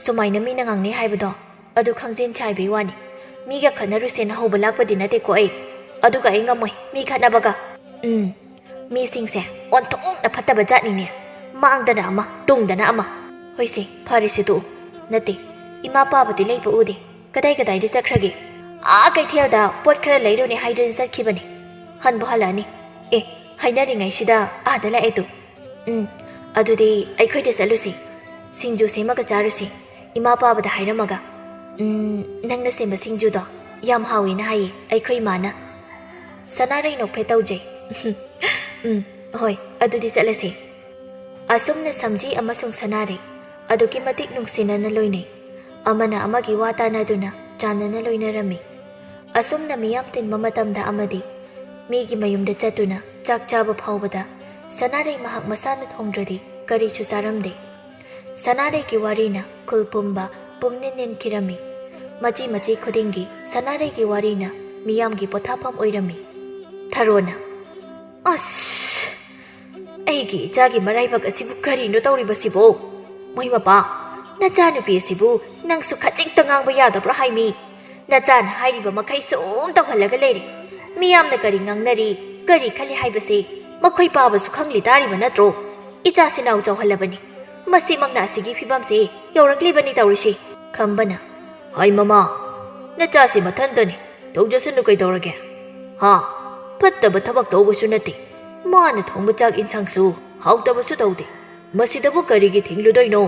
ꯁꯨꯃꯥꯏꯅ ꯃꯤꯅ ꯉꯥꯡꯅꯩ ꯍꯥꯏꯕꯗꯣ ꯑꯗꯨ ꯈꯪꯖꯤꯟꯁꯦ ꯍꯥꯏꯕꯩ ꯋꯥꯅꯤ꯫ ꯃꯤꯒ ꯈꯠꯅꯔꯨꯁꯦꯅ ꯍꯧꯕ ꯂꯥꯛꯄꯗꯤ ꯅꯠꯇꯦꯀꯣ ꯑꯩ꯫ ꯑꯗꯨꯒ ꯑꯩ ꯉꯝꯃꯣꯏ ꯃꯤ ꯈꯠꯅꯕꯒ꯫ ꯎꯝ, ꯃꯤꯁꯤꯡꯁꯦ ꯑꯣꯟꯊꯣꯛꯅ ꯐꯠꯇꯕ ꯖꯥꯠꯅꯤꯅꯦ꯫ ꯃꯥꯡꯗꯅ ꯑꯃ, ꯇꯨꯡꯗꯅ ꯑꯃ꯫ ꯍꯣꯏꯁꯦ, ꯐꯔꯦꯁꯦ ꯇꯣꯛꯎ꯫ ꯅꯠꯇꯦ, ꯏꯃꯥ ꯄꯥꯕꯗꯤ ꯂꯩꯕ ꯎꯗꯦ꯫ ꯀꯗꯥꯏ ꯀꯗꯥꯏꯗ ꯆꯠꯈ꯭ꯔꯒꯦ? ꯑꯥ ꯀꯩꯊꯦꯜꯗ ꯄꯣꯠ ꯈꯔ ꯂꯩꯔꯨꯅꯦ ꯍꯥꯏꯗꯨꯅ ꯆꯠꯈꯤꯕꯅꯦ꯫ ꯍꯟꯕꯨ ꯍꯜꯂꯛꯑꯅꯤ꯫ ꯑꯦ, ꯍꯥꯏꯅꯔꯤꯉꯩꯁꯤꯗ ꯑꯥꯗ ꯂꯥꯛꯑꯦ ꯇꯨ꯫ ꯎꯝ, ꯑꯗꯨꯗꯤ ꯑꯩꯈꯣꯏꯗ ꯆꯠꯂꯨꯁꯤ꯫ ꯁꯤꯡꯖꯨ ꯁꯦꯝꯃꯒ ꯆꯥꯔꯨꯁꯤ꯫ ꯏꯃꯥ ꯄꯥꯕꯗ ꯍꯥꯏꯔꯝꯃꯒ꯫ ꯎꯝ, ꯅꯪꯅ ꯁꯦꯝꯕ ꯁꯤꯡꯖꯨꯗꯣ ꯌꯥꯝ ꯍꯥꯎꯋꯦꯅ ꯍꯥꯏꯌꯦ ꯑꯩꯈꯣꯏ ꯏꯃꯥꯅ꯫ ꯁꯅꯥꯔꯩ ꯅꯣꯛꯐꯦꯠ ꯇꯧꯖꯩ꯫ ꯎꯝ, ꯍꯣꯏ, ꯑꯗꯨꯗꯤ ꯆꯠꯂꯁꯦ꯫ ꯑꯁꯨꯝꯅ ꯁꯝꯖꯤ ꯑꯃꯁꯨꯡ ꯁꯅꯥꯔꯩ ꯑꯗꯨꯛꯀꯤ ꯃꯇꯤꯛ ꯅꯨꯡꯁꯤꯅꯅ ꯂꯣꯏꯅꯩ꯫ ꯑꯃꯅ ꯑꯃꯒꯤ ꯋꯥ ꯇꯥꯅꯗꯨꯅ ꯆꯥꯟꯅꯅ ꯂꯣꯏꯅꯔꯝꯃꯤ꯫ ꯑꯁꯨꯝꯅ ꯃꯤꯌꯥꯝ ꯇꯤꯟꯕ ꯃꯇꯝꯗ ꯑꯃꯗꯤ ꯃꯤꯒꯤ ꯃꯌꯨꯝꯗ ꯆꯠꯇꯨꯅ ꯆꯥꯛ ꯆꯥꯕ ꯐꯥꯎꯕꯗ ꯁꯅꯥꯔꯩ ꯃꯍꯥꯛ ꯃꯁꯥꯅ ꯊꯣꯡꯗ꯭ꯔꯗꯤ ꯀꯔꯤꯁꯨ ꯆꯥꯔꯝꯗꯦ꯫ ꯁꯅꯥꯔꯩꯒꯤ ꯋꯥꯔꯤꯅ ꯈꯨꯜ ꯄꯨꯝꯕ ꯄꯨꯝꯅꯤꯟ ꯅꯤꯟꯈꯤꯔꯝꯃꯤ꯫ ꯃꯆꯤ ꯃꯆꯤ ꯈꯨꯗꯤꯡꯒꯤ ꯁꯅꯥꯔꯩꯒꯤ ꯋꯥꯔꯤꯅ ꯃꯤꯌꯥꯝꯒꯤ ꯄꯣꯊꯥꯐꯝ ꯑꯣꯏꯔꯝꯃꯤ꯫ ꯊꯔꯣꯅ, "ꯑꯁ! ꯑꯩꯒꯤ ꯏꯆꯥꯒꯤ ꯃꯔꯥꯏꯕꯛ ꯑꯁꯤꯕꯨ ꯀꯔꯤꯅꯣ ꯇꯧꯔꯤꯕꯁꯤꯕꯣ? ꯃꯣꯏ ꯃꯄꯥ, ꯅꯆꯥꯅꯨꯄꯤ ꯑꯁꯤꯕꯨ ꯅꯪꯁꯨ ꯈꯖꯤꯛꯇ ꯉꯥꯡꯕ ꯌꯥꯗꯕ꯭ꯔꯥ ꯍꯥꯏꯃꯤ? ꯅꯆꯥꯅ ꯍꯥꯏꯔꯤꯕ ꯃꯈꯩ ꯁꯨꯝ ꯇꯧꯍꯜꯂꯒ ꯂꯩꯔꯦ꯫ ꯃꯤꯌꯥꯝꯅ ꯀꯔꯤ ꯉꯥꯡꯅꯔꯤ, ꯀꯔꯤ ꯈꯜꯂꯤ ꯍꯥꯏꯕꯁꯤ ꯃꯈꯣꯏ ꯄꯥꯕꯁꯨ ꯈꯪꯂꯤ ꯇꯥꯔꯤꯕ ꯅꯠꯇ꯭ꯔꯣ? ꯏꯆꯥꯁꯤ ꯅꯥꯎ ꯆꯥꯎꯍꯜꯂꯕꯅꯤ꯫ ꯃꯁꯤꯃꯛꯅ ꯑꯁꯤꯒꯤ ꯐꯤꯕꯝꯁꯦ ꯌꯧꯔꯛꯂꯤꯕꯅꯤ ꯇꯧꯔꯤꯁꯤ꯫ ꯈꯝꯕꯅ, "ꯍꯥꯏ ꯃꯃꯥ, ꯅꯆꯥꯁꯤ ꯃꯊꯟꯇꯅꯤ, ꯇꯧꯖꯁꯅꯨ ꯀꯩꯗꯧꯔꯒꯦ? ꯍꯥ? ꯐꯠꯇꯕ ꯊꯕꯛ ꯇꯧꯕꯁꯨ ꯅꯠꯇꯦ꯫ ꯃꯥꯅ ꯊꯣꯡꯕ ꯆꯥꯛ ꯏꯟꯁꯥꯡꯁꯨ ꯍꯥꯎꯇꯕꯁꯨ ꯇꯧꯗꯦ꯫ ꯃꯁꯤꯗꯕꯨ ꯀꯔꯤꯒꯤ ꯊꯤꯡꯂꯨꯗꯣꯏꯅꯣ?"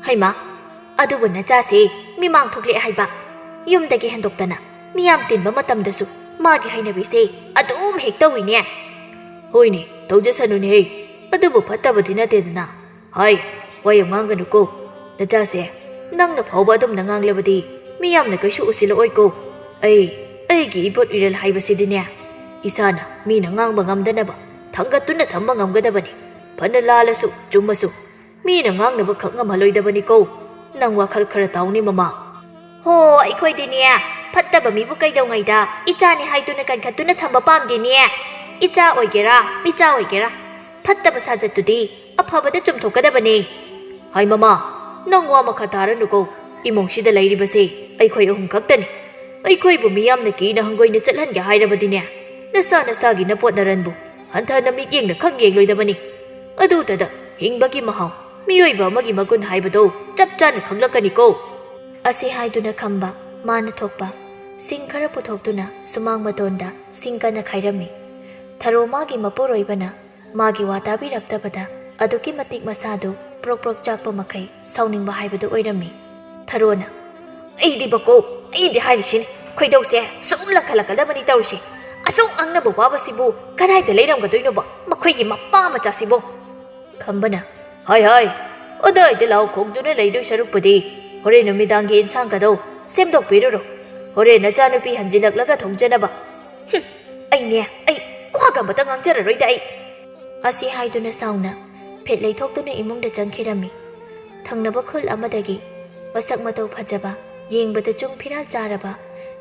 ꯍꯩꯃꯥ, ꯑꯗꯨꯕꯨ ꯅꯆꯥꯁꯦ ꯃꯤꯃꯥꯡ ꯊꯣꯛꯂꯛꯑꯦ ꯍꯥꯏꯕ꯫ ꯌꯨꯝꯗꯒꯤ ꯍꯦꯟꯗꯣꯛꯇꯅ ꯃꯤꯌꯥꯝ ꯇꯤꯟꯕ ꯃꯇꯝꯗꯁꯨ ꯃꯥꯒꯤ ꯍꯩꯅꯕꯤꯁꯦ ꯑꯗꯨꯝ ꯍꯦꯛ ꯇꯧꯏꯅꯦ꯫ ꯍꯣꯏꯅꯦ, ꯇꯧꯖꯁꯅꯨꯅꯦꯍꯦ꯫ ꯑꯗꯨꯕꯨ ꯐꯠꯇꯕꯗꯤ ꯅꯠꯇꯦꯗꯅ꯫ ꯍꯥꯏ, ꯋꯥ ꯌꯥꯝ ꯉꯥꯡꯒꯅꯨꯀꯣ꯫ ꯅꯆꯥꯁꯦ, ꯅꯪꯅ ꯐꯥꯎꯕ ꯑꯗꯨꯝꯅ ꯉꯥꯡꯂꯕꯗꯤ ꯃꯤꯌꯥꯝꯅ ꯀꯩꯁꯨ ꯎꯁꯤꯜꯂꯛꯑꯣꯏꯀꯣ꯫ ꯑꯩ, ꯑꯩꯒꯤ ꯏꯕꯣꯠ ꯏꯔꯜ ꯍꯥꯏꯕꯁꯤꯗꯤꯅꯦ, ꯏꯁꯥꯅ ꯃꯤꯅ ꯉꯥꯡꯕ ꯉꯝꯗꯅꯕ ꯊꯥꯡꯒꯠꯇꯨꯅ ꯊꯝꯕ ꯉꯝꯒꯗꯕꯅꯤ꯫ ꯐꯅ ꯂꯥꯜꯂꯁꯨ ꯆꯨꯝꯃꯁꯨ ꯃꯤꯅ ꯉꯥꯡꯅꯕ ꯈꯛ ꯉꯝꯍꯜꯂꯣꯏꯗꯕꯅꯤꯀꯣ꯫ ꯅꯪ ꯋꯥꯈꯜ ꯈꯔ ꯇꯥꯎꯅꯦ ꯃꯃꯥ꯫ ꯍꯣ, ꯑꯩꯈꯣꯏꯗꯤꯅꯦ, ꯐꯠꯇꯕ ꯃꯤꯕꯨ ꯀꯩꯗꯧꯉꯩꯗ ꯏꯆꯥꯅꯤ ꯍꯥꯏꯗꯨꯅ ꯀꯟꯈꯠꯇꯨꯅ ꯊꯝꯕ ꯄꯥꯝꯗꯦꯅꯦ꯫ ꯏꯆꯥ ꯑꯣꯏꯒꯦꯔꯥ, ꯃꯤꯆꯥ ꯑꯣꯏꯒꯦꯔꯥ, ꯐꯠꯇꯕ ꯁꯥꯖꯠꯇꯨꯗꯤ ꯑꯐꯕꯗ ꯆꯨꯝꯊꯣꯛꯀꯗꯕꯅꯦ꯫ ꯍꯥꯏ ꯃꯃꯥ, ꯅꯪ ꯋꯥ ꯃꯈꯥ ꯇꯥꯔꯅꯨꯀꯣ꯫ ꯏꯃꯨꯡꯁꯤꯗ ꯂꯩꯔꯤꯕꯁꯦ ꯑꯩꯈꯣꯏ ꯑꯍꯨꯝ ꯈꯛꯇꯅꯤ꯫ ꯑꯩꯈꯣꯏꯕꯨ ꯃꯤꯌꯥꯝꯅ ꯀꯤꯅ ꯍꯪꯒꯣꯏꯅ ꯆꯠꯍꯟꯒꯦ ꯍꯥꯏꯔꯕꯗꯤꯅꯦ, ꯅꯁꯥ ꯅꯁꯥꯒꯤ ꯅꯄꯣꯠ ꯅꯔꯟꯕꯨ ꯍꯟꯊꯅ ꯃꯤꯠꯌꯦꯡꯅ ꯈꯛ ꯌꯦꯡꯂꯣꯏꯗꯕꯅꯤ꯫ ꯑꯗꯨꯇꯗ ꯍꯤꯡꯕꯒꯤ ꯃꯍꯥꯎ, ꯃꯤꯑꯣꯏꯕ ꯑꯃꯒꯤ ꯃꯒꯨꯟ ꯍꯥꯏꯕꯗꯣ ꯆꯞ ꯆꯥꯅ ꯈꯪꯂꯛꯀꯅꯤꯀꯣ꯫ ꯑꯁꯤ ꯍꯥꯏꯗꯨꯅ ꯈꯝꯕ ꯃꯥꯅ ꯊꯣꯛꯄ ꯁꯤꯡ ꯈꯔ ꯄꯨꯊꯣꯛꯇꯨꯅ ꯁꯨꯃꯥꯡ ꯃꯇꯣꯟꯗ ꯁꯤꯡ ꯀꯟꯅ ꯈꯥꯏꯔꯝꯃꯤ꯫ ꯊꯔꯣ ꯃꯥꯒꯤ ꯃꯄꯨꯔꯣꯏꯕꯅ ꯃꯥꯒꯤ ꯋꯥ ꯇꯥꯕꯤꯔꯛꯇꯕꯗ ꯑꯗꯨꯛꯀꯤ ꯃꯇꯤꯛ ꯃꯁꯥꯗꯨ ꯄ꯭ꯔꯣꯛ ꯄ꯭ꯔꯣꯛ ꯆꯥꯛꯄ ꯃꯈꯩ ꯁꯥꯎꯅꯤꯡꯕ ꯍꯥꯏꯕꯗꯨ ꯑꯣꯏꯔꯝꯃꯤ꯫ ꯊꯔꯣꯅ, "ꯑꯩꯗꯤꯕꯀꯣ, ꯑꯩꯗꯤ ꯍꯥꯏꯔꯤꯁꯤꯅꯤ, ꯈꯣꯏꯗꯧꯁꯦ ꯁꯨꯝ ꯂꯪꯈꯠꯂꯛꯀꯗꯕꯅꯤ ꯇꯧꯔꯤꯁꯦ꯫ ꯑꯁꯨꯛ ꯉꯥꯡꯅꯕ ꯋꯥꯕꯁꯤꯕꯨ ꯀꯗꯥꯏꯗ ꯂꯩꯔꯝꯒꯗꯣꯏꯅꯣꯕ ꯃꯈꯣꯏꯒꯤ ꯃꯄꯥ ꯃꯆꯥꯁꯤꯕꯨ?" ꯈꯝꯕꯅ, "ꯍꯥꯏ ꯍꯥꯏ, ꯑꯗꯥꯏꯗ ꯂꯥꯎ ꯈꯣꯡꯗꯨꯅ ꯂꯩꯗꯣꯏ ꯁꯔꯨꯛꯄꯨꯗꯤ ꯍꯣꯔꯦꯟ ꯅꯨꯃꯤꯗꯥꯡꯒꯤ ꯏꯟꯁꯥꯡꯒꯗꯣ ꯁꯦꯝꯗꯣꯛꯄꯤꯔꯨꯔꯣ꯫ ꯍꯣꯔꯦꯟ ꯅꯆꯥꯅꯨꯄꯤ ꯍꯟꯖꯤꯜꯂꯛꯂꯒ ꯊꯣꯡꯖꯅꯕ꯫ ꯍꯨꯝ, ꯑꯩꯅꯦ, ꯑꯩ ꯋꯥꯒ ꯑꯃꯇ ꯉꯥꯡꯖꯔꯔꯣꯏꯗ ꯑꯩ꯫" ꯑꯁꯤ ꯍꯥꯏꯗꯨꯅ ꯁꯥꯎꯅ ꯐꯦꯠ ꯂꯩꯊꯣꯛꯇꯨꯅ ꯏꯃꯨꯡꯗ ꯆꯪꯈꯤꯔꯝꯃꯤ꯫ ꯊꯪꯅꯕ ꯈꯨꯜ ꯑꯃꯗꯒꯤ ꯃꯁꯛ ꯃꯇꯧ ꯐꯖꯕ, ꯌꯦꯡꯕꯗ ꯆꯨꯡ ꯐꯤꯔꯥꯜ ꯆꯥꯔꯕ,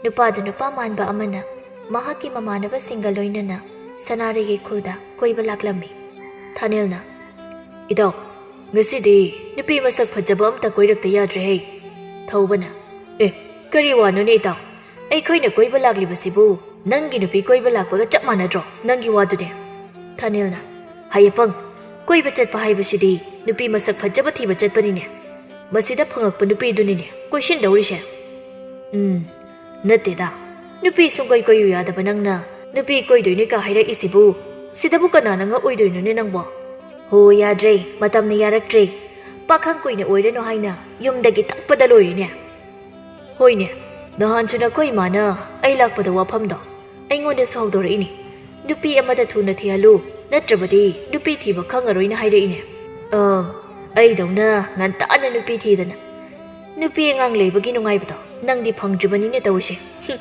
ꯅꯨꯄꯥꯗ ꯅꯨꯄꯥ ꯃꯥꯟꯕ ꯑꯃꯅ ꯃꯍꯥꯛꯀꯤ ꯃꯃꯥꯟꯅꯕꯁꯤꯡꯒ ꯂꯣꯏꯅꯅ ꯁꯅꯥꯔꯩꯒꯤ ꯈꯨꯜꯗ ꯀꯣꯏꯕ ꯂꯥꯛꯂꯝꯃꯤ꯫ ꯊꯥꯅꯦꯜꯅ, "ꯏꯇꯥꯎ, ꯉꯁꯤꯗꯤ ꯅꯨꯄꯤ ꯃꯁꯛ ꯐꯖꯕ ꯑꯝꯇ ꯀꯣꯏꯔꯛꯇ ꯌꯥꯗ꯭ꯔꯦꯍꯦ꯫" ꯊꯧꯕꯅ, "ꯑꯦ, ꯀꯔꯤ ꯋꯥꯅꯣꯅꯦ ꯏꯇꯥꯎ? ꯑꯩꯈꯣꯏꯅ ꯀꯣꯏꯕ ꯂꯥꯛꯂꯤꯕꯁꯤꯕꯨ ꯅꯪꯒꯤ ꯅꯨꯄꯤ ꯀꯣꯏꯕ ꯂꯥꯛꯄꯒ ꯆꯞ ꯃꯥꯟꯅꯗ꯭ꯔꯣ, ꯅꯪꯒꯤ ꯋꯥꯗꯨꯗꯤ?" ꯊꯥꯅꯦꯜꯅ, "ꯍꯩ ꯑꯄꯪ, ꯀꯣꯏꯕ ꯆꯠꯄ ꯍꯥꯏꯕꯁꯤꯗꯤ ꯅꯨꯄꯤ ꯃꯁꯛ ꯐꯖꯕ ꯊꯤꯕ ꯆꯠꯄꯅꯤꯅꯦ꯫ ꯃꯁꯤꯗ ꯐꯪꯉꯛꯄ ꯅꯨꯄꯤꯗꯨꯅꯤꯅꯦ ꯀꯣꯏꯁꯤꯟꯗꯧꯔꯤꯁꯦ꯫ ꯎꯝ, ꯅꯠꯇꯦꯗ꯫ ꯅꯨꯄꯤ ꯁꯨꯡꯀꯣꯏ ꯀꯣꯏꯌꯨ ꯌꯥꯗꯕ ꯅꯪꯅ ꯅꯨꯄꯤ ꯀꯣꯏꯗꯣꯏꯅꯦ ꯀ ꯍꯥꯏꯔꯛꯏꯁꯤꯕꯨ? ꯁꯤꯗꯕꯨ ꯀꯅꯥꯅ ꯉꯛꯑꯣꯏꯗꯣꯏꯅꯣꯅꯦ ꯅꯪꯕꯣ? ꯍꯣ, ꯌꯥꯗ꯭ꯔꯦ, ꯃꯇꯝꯅ ꯌꯥꯔꯛꯇ꯭ꯔꯦ꯫ ꯄꯥꯈꯪ ꯀꯨꯏꯅ ꯑꯣꯏꯔꯅꯨ ꯍꯥꯏꯅ ꯌꯨꯝꯗꯒꯤ ꯇꯛꯄꯗ ꯂꯣꯏꯔꯦꯅꯦ꯫ ꯍꯣꯏꯅꯦ, ꯅꯍꯥꯟꯁꯨ ꯅꯈꯣꯏ ꯏꯃꯥꯅ ꯑꯩ ꯂꯥꯛꯄꯗ ꯋꯥꯐꯝꯗꯣ ꯑꯩꯉꯣꯟꯗꯁꯨ ꯍꯧꯗꯣꯔꯛꯏꯅꯦ꯫ ꯅꯨꯄꯤ ꯑꯃꯗ ꯊꯨꯅ ꯊꯤꯍꯜꯂꯨ, ꯅꯠꯇ꯭ꯔꯕꯗꯤ ꯅꯨꯄꯤ ꯊꯤꯕ ꯈꯪꯉꯔꯣꯏꯅ ꯍꯥꯏꯔꯛꯏꯅꯦ꯫ ꯑꯥ, ꯑꯩꯗꯧꯅ ꯉꯟꯇꯥꯅ ꯅꯨꯄꯤ ꯊꯤꯗꯅ ꯅꯨꯄꯤ ꯑꯉꯥꯡ ꯂꯩꯕꯒꯤ ꯅꯨꯡꯉꯥꯏꯕꯗꯣ ꯅꯪꯗꯤ ꯐꯪꯗ꯭ꯔꯤꯕꯅꯤꯅꯦ ꯇꯧꯔꯤꯁꯦ꯫ ꯍꯨꯝ,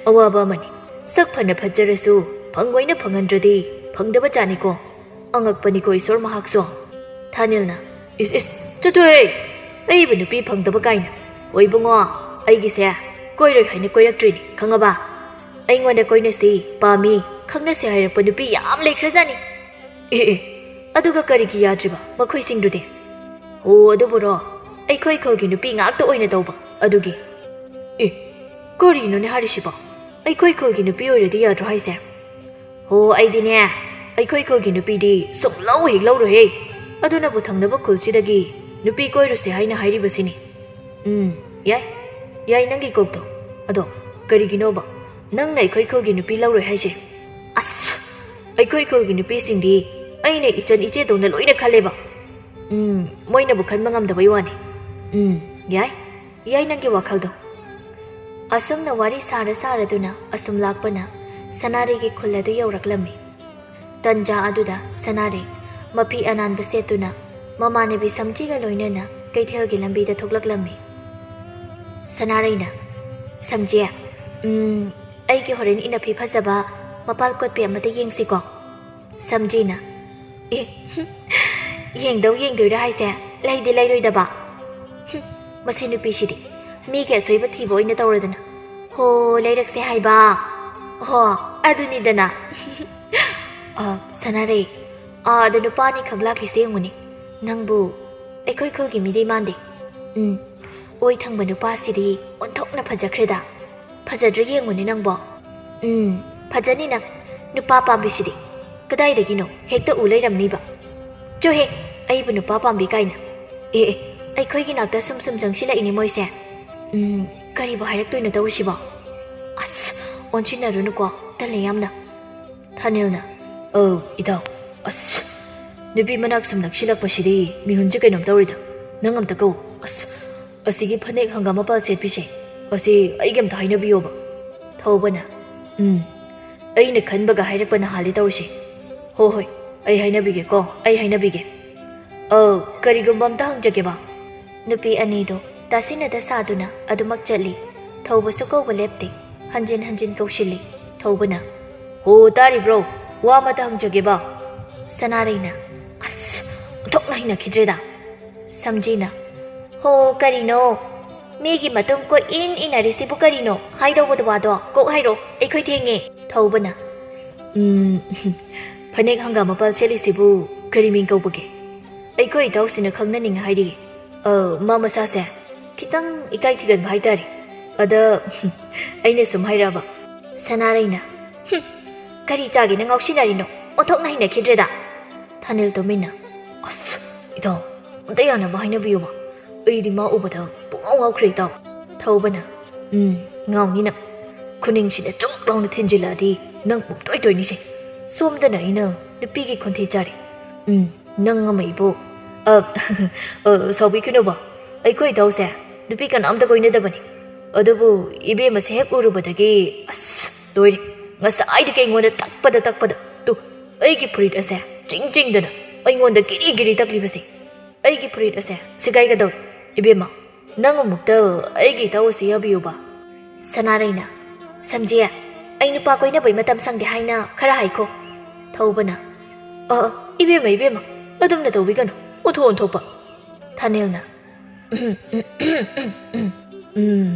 ꯑꯋꯥꯕ ꯑꯃꯅꯤ꯫ ꯁꯛ ꯐꯅ ꯐꯖꯔꯁꯨ ꯐꯪꯉꯣꯏꯅ ꯐꯪꯍꯟꯗ꯭ꯔꯗꯤ ꯐꯪꯗꯕ ꯖꯥꯠꯅꯤꯀꯣ꯫ ꯑꯉꯛꯄꯅꯤꯀꯣ ꯏꯁꯣꯔ ꯃꯍꯥꯛꯁꯨ꯫ ꯊꯥꯅꯤꯜꯅ, "ꯏꯁ, ꯏꯁ, ꯆꯠꯊꯣꯍꯦ! ꯑꯩꯕꯨ ꯅꯨꯄꯤ ꯐꯪꯗꯕ ꯀꯥꯏꯅ꯫ ꯍꯣꯏ ꯏꯕꯨꯡꯉꯣ, ꯑꯩꯒꯤꯁꯦ ꯀꯣꯏꯔꯣꯏ ꯍꯥꯏꯅ ꯀꯣꯏꯔꯛꯇ꯭ꯔꯤꯅꯤ, ꯈꯪꯉꯕ? ꯑꯩꯉꯣꯟꯗ ꯀꯣꯏꯅꯁꯤ, ꯄꯥꯝꯃꯤ, ꯈꯪꯅꯁꯤ ꯍꯥꯏꯔꯛꯄ ꯅꯨꯄꯤ ꯌꯥꯝ ꯂꯩꯈ꯭ꯔꯖꯥꯠꯅꯤ꯫ ꯑꯦ, ꯑꯦ, ꯑꯗꯨꯒ ꯀꯔꯤꯒꯤ ꯌꯥꯗ꯭ꯔꯤꯕ ꯃꯈꯣꯏꯁꯤꯡꯗꯨꯗꯤ?" "ꯑꯣ, ꯑꯗꯨꯕꯨꯔꯣ? ꯑꯩꯈꯣꯏ ꯈꯨꯜꯒꯤ ꯅꯨꯄꯤ ꯉꯥꯛꯇ ꯑꯣꯏꯅ ꯇꯧꯕ, ꯑꯗꯨꯒꯤ꯫" "ꯑꯦ, ꯀꯔꯤꯅꯣꯅꯦ ꯍꯥꯏꯔꯤꯁꯤꯕꯣ? ꯑꯩꯈꯣꯏ ꯈꯨꯜꯒꯤ ꯅꯨꯄꯤ ꯑꯣꯏꯔꯗꯤ ꯌꯥꯗ꯭ꯔꯣ ꯍꯥꯏꯁꯦ?" "ꯍꯣ, ꯑꯩꯗꯤꯅꯦ, ꯑꯩꯈꯣꯏ ꯈꯨꯜꯒꯤ ꯅꯨꯄꯤꯗꯤ ꯁꯨꯡꯂꯧ ꯍꯦꯛ ꯂꯧꯔꯣꯏꯍꯦ꯫ ꯑꯗꯨꯅꯕꯨ ꯊꯪꯅꯕ ꯈꯨꯜꯁꯤꯗꯒꯤ ꯅꯨꯄꯤ ꯀꯣꯏꯔꯨꯁꯦ ꯍꯥꯏꯅ ꯍꯥꯏꯔꯤꯕꯁꯤꯅꯤ꯫" "ꯎꯝ, ꯌꯥꯏ, ꯌꯥꯏ ꯅꯪꯒꯤ ꯀꯣꯛꯇꯣ꯫ ꯑꯗꯣ ꯀꯔꯤꯒꯤꯅꯣꯕ ꯅꯪꯅ ꯑꯩꯈꯣꯏ ꯈꯨꯜꯒꯤ ꯅꯨꯄꯤ ꯂꯧꯔꯣꯏ ꯍꯥꯏꯁꯦ?" "ꯑꯁ, ꯑꯩꯈꯣꯏ ꯈꯨꯜꯒꯤ ꯅꯨꯄꯤꯁꯤꯡꯗꯤ ꯑꯩꯅ ꯏꯆꯟ ꯏꯆꯦꯗꯧꯅ ꯂꯣꯏꯅ ꯈꯜꯂꯦꯕ꯫ ꯎꯝ, ꯃꯣꯏꯅꯕꯨ ꯈꯟꯕ ꯉꯝꯗꯕꯩ ꯋꯥꯅꯤ꯫ ꯎꯝ, ꯌꯥꯏ, ꯌꯥꯏ ꯅꯪꯒꯤ ꯋꯥꯈꯜꯗꯣ꯫" ꯑꯁꯨꯝꯅ ꯋꯥꯔꯤ ꯁꯥꯔ ꯁꯥꯔꯗꯨꯅ ꯑꯁꯨꯝ ꯂꯥꯛꯄꯅ ꯁꯅꯥꯔꯩꯒꯤ ꯈꯨꯜ ꯑꯗꯨ ꯌꯧꯔꯛꯂꯝꯃꯤ꯫ ꯇꯟꯖꯥ ꯑꯗꯨꯗ ꯁꯅꯥꯔꯩ ꯃꯐꯤ ꯑꯅꯥꯟꯕ ꯁꯦꯠꯇꯨꯅ ꯃꯃꯥꯟꯅꯕꯤ ꯁꯝꯖꯤꯒ ꯂꯣꯏꯅꯅ ꯀꯩꯊꯦꯜꯒꯤ ꯂꯝꯕꯤꯗ ꯊꯣꯛꯂꯛꯂꯝꯃꯤ꯫ ꯁꯅꯥꯔꯩꯅ, "ꯁꯝꯖꯤ, ꯎꯝ, ꯑꯩꯒꯤ ꯍꯣꯔꯦꯟ ꯏꯅꯐꯤ ꯐꯖꯕ ꯃꯄꯥꯜ ꯀꯣꯠꯄꯤ ꯑꯃꯇ ꯌꯦꯡꯁꯤꯀꯣ?" ꯁꯝꯖꯤꯅ, "ꯑꯦ, ꯌꯦꯡꯗꯧ ꯌꯦꯡꯗꯣꯏꯔꯥ ꯍꯥꯏꯁꯦ? ꯂꯩꯗꯤ ꯂꯩꯔꯣꯏꯗꯕ? ꯍꯨꯝ, ꯃꯁꯤ ꯅꯨꯄꯤꯁꯤꯗꯤ ꯃꯤꯒꯤ ꯑꯁꯣꯏꯕ ꯊꯤꯕ ꯑꯣꯏꯅ ꯇꯧꯔꯗꯅ꯫ ꯍꯣ, ꯂꯩꯔꯛꯁꯦ ꯍꯥꯏꯕ? ꯍꯣ, ꯑꯗꯨꯅꯤꯗꯅ꯫" "ꯑ, ꯁꯅꯥꯔꯩ, ꯑꯥꯗ ꯅꯨꯄꯥ ꯑꯅꯤꯈꯛ ꯂꯥꯛꯂꯤꯁꯦ ꯌꯦꯡꯉꯨꯅꯦ꯫ ꯅꯪꯕꯨ ꯑꯩꯈꯣꯏ ꯈꯨꯜꯒꯤ ꯃꯤꯗꯤ ꯃꯥꯟꯗꯦ꯫" "ꯎꯝ, ꯑꯣꯏ ꯊꯪꯕ ꯅꯨꯄꯥꯁꯤꯗꯤ ꯑꯣꯟꯊꯣꯛꯅ ꯐꯖꯈ꯭ꯔꯦꯗ꯫ ꯐꯖꯗ꯭ꯔꯥ ꯌꯦꯡꯉꯨꯅꯦ ꯅꯪꯕꯣ꯫" "ꯎꯝ, ꯐꯖꯅꯤ ꯅꯪ꯫ ꯅꯨꯄꯥ ꯄꯥꯝꯕꯤꯁꯤꯗꯤ ꯀꯗꯥꯏꯗꯒꯤꯅꯣ ꯍꯦꯛꯇ ꯎ ꯂꯩꯔꯝꯅꯤꯕ꯫" ꯆꯣꯍꯦ, ꯑꯩꯕꯨ ꯅꯨꯄꯥ ꯄꯥꯝꯕꯤ ꯀꯥꯏꯅ꯫ ꯑꯦ, ꯑꯦ, ꯑꯩꯈꯣꯏꯒꯤ ꯅꯥꯛꯇ ꯁꯨꯝ ꯁꯨꯝ ꯆꯪꯁꯤꯜꯂꯛꯏꯅꯦ ꯃꯣꯏꯁꯦ꯫ ꯎꯝ, ꯀꯔꯤꯕꯨ ꯍꯥꯏꯔꯛꯇꯣꯏꯅꯣ ꯇꯧꯔꯤꯁꯤꯕꯣ? ꯑꯁ, ꯑꯣꯟꯁꯤꯟꯅꯔꯨꯅꯨꯀꯣ, ꯇꯜꯂꯦ ꯌꯥꯝꯅ꯫ ꯊꯥꯅꯤꯜꯅ, "ꯑꯧ, ꯏꯇꯥꯎ꯫ ꯑꯁ, ꯅꯨꯄꯤ ꯃꯅꯥꯛ ꯁꯨꯝ ꯅꯛꯁꯤꯜꯂꯛꯄꯁꯤꯗꯤ ꯃꯤꯍꯨꯟꯁꯦ ꯀꯩꯅꯣꯝ ꯇꯧꯔꯤꯗ꯫ ꯅꯪ ꯑꯝꯇ ꯀꯧ꯫ ꯑꯁ, ꯑꯁꯤꯒꯤ ꯐꯅꯦꯛ ꯍꯪꯒꯥꯝ ꯃꯄꯥꯜ ꯁꯦꯠꯄꯤꯁꯦ, ꯑꯁꯤ ꯑꯩꯒꯤ ꯑꯝꯇ ꯍꯥꯏꯅꯕꯤꯌꯣꯕ꯫" ꯊꯧꯕꯅ, "ꯎꯝ, ꯑꯩꯅ ꯈꯟꯕꯒ ꯍꯥꯏꯔꯛꯄꯅ ꯍꯥꯜꯂꯤ ꯇꯧꯔꯤꯁꯦ꯫ ꯍꯣ ꯍꯣꯏ, ꯑꯩ ꯍꯥꯏꯅꯕꯤꯒꯦꯀꯣ, ꯑꯩ ꯍꯥꯏꯅꯕꯤꯒꯦ꯫ ꯑ, ꯀꯔꯤꯒꯨꯝꯕ ꯑꯝꯇ ꯍꯪꯖꯒꯦꯕ꯫" ꯅꯨꯄꯤ ꯑꯅꯤꯗꯣ ꯇꯥꯁꯤꯟꯅꯗ ꯁꯥꯗꯨꯅ ꯑꯗꯨꯃꯛ ꯆꯠꯂꯤ꯫ ꯊꯧꯕꯁꯨ ꯀꯧꯕ ꯂꯦꯞꯇꯦ꯫ ꯍꯟꯖꯤꯟ ꯍꯟꯖꯤꯟ ꯀꯧꯁꯤꯜꯂꯤ꯫ ꯊꯧꯕꯅ, "ꯍꯣ, ꯇꯥꯔꯤꯕ꯭ꯔꯣ? ꯋꯥ ꯑꯃꯇ ꯍꯪꯖꯒꯦꯕ꯫" ꯁꯅꯥꯔꯩꯅ, "ꯑꯁ, ꯑꯣꯟꯊꯣꯛꯅ ꯍꯩꯅꯈꯤꯗ꯭ꯔꯦꯗ꯫" ꯁꯝꯖꯤꯅ, "ꯍꯣ, ꯀꯔꯤꯅꯣ? ꯃꯤꯒꯤ ꯃꯇꯨꯡ ꯀꯣꯏ ꯏꯟ ꯏꯟꯅꯔꯤꯁꯤꯕꯨ ꯀꯔꯤꯅꯣ? ꯍꯥꯏꯗꯧꯕꯗ ꯋꯥꯗꯣ ꯀꯣꯛ ꯍꯥꯏꯔꯣ, ꯑꯩꯈꯣꯏ ꯊꯦꯡꯉꯦ꯫" ꯊꯧꯕꯅ, "ꯎꯝ, ꯐꯅꯦꯛ ꯍꯪꯒꯥꯝ ꯃꯄꯥꯜ ꯁꯦꯠꯂꯤꯁꯤꯕꯨ ꯀꯔꯤ ꯃꯤꯡ ꯀꯧꯕꯒꯦ? ꯑꯩꯈꯣꯏ ꯏꯇꯥꯎꯁꯤꯅ ꯈꯪꯅꯅꯤꯡꯉꯦ ꯍꯥꯏꯔꯤ꯫" "ꯑ, ꯃꯥ ꯃꯁꯥꯁꯦ ꯈꯤꯇꯪ ꯏꯀꯥꯏ ꯊꯤꯒꯟꯕ ꯍꯥꯏꯇꯥꯔꯦ꯫ ꯑꯗ, ꯑꯩꯅ ꯁꯨꯝ ꯍꯥꯏꯔꯛꯑꯕ꯫" ꯁꯅꯥꯔꯩꯅ, "ꯍꯨꯝ, ꯀꯔꯤ ꯆꯥꯒꯦꯅ ꯉꯥꯎꯁꯤꯟꯅꯔꯤꯅꯣ? ꯑꯣꯟꯊꯣꯛꯅ ꯍꯩꯅꯈꯤꯗ꯭ꯔꯦꯗ꯫" ꯊꯥꯅꯤꯜ ꯇꯨꯃꯤꯟꯅ, "ꯑꯁ, ꯏꯇꯥꯎ, ꯑꯝꯇ ꯌꯥꯅꯕ ꯍꯥꯏꯅꯕꯤꯌꯨꯕ꯫ ꯑꯩꯗꯤ ꯃꯥ ꯎꯕꯗ ꯄꯨꯡꯉꯥꯎ ꯉꯥꯎꯈ꯭ꯔꯦ, ꯏꯇꯥꯎ꯫" ꯊꯧꯕꯅ, "ꯎꯝ, ꯉꯥꯎꯅꯤ ꯅꯪ꯫ ꯈꯨꯅꯤꯡꯁꯤꯗ ꯆꯣꯛ ꯂꯥꯎꯅ ꯊꯤꯟꯖꯤꯜꯂꯛꯑꯗꯤ ꯅꯪ ꯄꯨꯝꯇꯣꯏ ꯇꯣꯏꯅꯤꯁꯦ꯫ ꯁꯣꯝꯗꯅ ꯑꯩꯅ ꯅꯨꯄꯤꯒꯤ ꯈꯣꯟꯊꯤ ꯆꯥꯔꯦ꯫ ꯎꯝ, ꯅꯪ ꯑꯃ ꯏꯕꯣ꯫ ꯑ, ꯑ, ꯁꯥꯎꯕꯤꯒꯅꯨꯕ꯫ ꯑꯩꯈꯣꯏ ꯏꯇꯥꯎꯁꯦ ꯅꯨꯄꯤ ꯀꯅꯥꯝꯇ ꯀꯣꯏꯅꯗꯕꯅꯤ꯫ ꯑꯗꯨꯕꯨ ꯏꯕꯦꯝꯃꯁꯦ ꯍꯦꯛ ꯎꯔꯨꯕꯗꯒꯤ, ꯑꯁ, ꯂꯣꯏꯔꯦ꯫ ꯉꯁꯥꯏꯗꯒꯤ ꯑꯩꯉꯣꯟꯗ ꯇꯛꯄꯗ ꯇꯛꯄꯗ꯫ ꯇꯨ, ꯑꯩꯒꯤ ꯐꯨꯔꯤꯠ ꯑꯁꯦ ꯆꯤꯡ ꯆꯤꯡꯗꯅ ꯑꯩꯉꯣꯟꯗ ꯒꯤꯔꯤ ꯒꯤꯔꯤ ꯇꯛꯂꯤꯕꯁꯦ꯫ ꯑꯩꯒꯤ ꯐꯨꯔꯤꯠ ꯑꯁꯦ ꯁꯦꯒꯥꯏꯒꯗꯧꯔꯦ, ꯏꯕꯦꯝꯃ꯫ ꯅꯪ ꯑꯃꯨꯛꯇ ꯑꯩꯒꯤ ꯏꯇꯥꯎ ꯑꯁꯤ ꯌꯥꯕꯤꯌꯨꯕ꯫" ꯁꯅꯥꯔꯩꯅ, "ꯁꯝꯖꯦ, ꯑꯩ ꯅꯨꯄꯥ ꯀꯣꯏꯅꯕꯩ ꯃꯇꯝ ꯁꯪꯗꯦ ꯍꯥꯏꯅ ꯈꯔ ꯍꯥꯏꯈꯣ꯫" ꯊꯧꯕꯅ, "ꯑ, ꯑ, ꯏꯕꯦꯝꯃ, ꯏꯕꯦꯝꯃ, ꯑꯗꯨꯝꯅ ꯇꯧꯕꯤꯒꯅꯨ, ꯑꯣꯟꯊꯣꯛ ꯑꯣꯟꯊꯣꯛꯄ꯫" ꯊꯥꯅꯤꯜꯅ, "ꯎꯝ,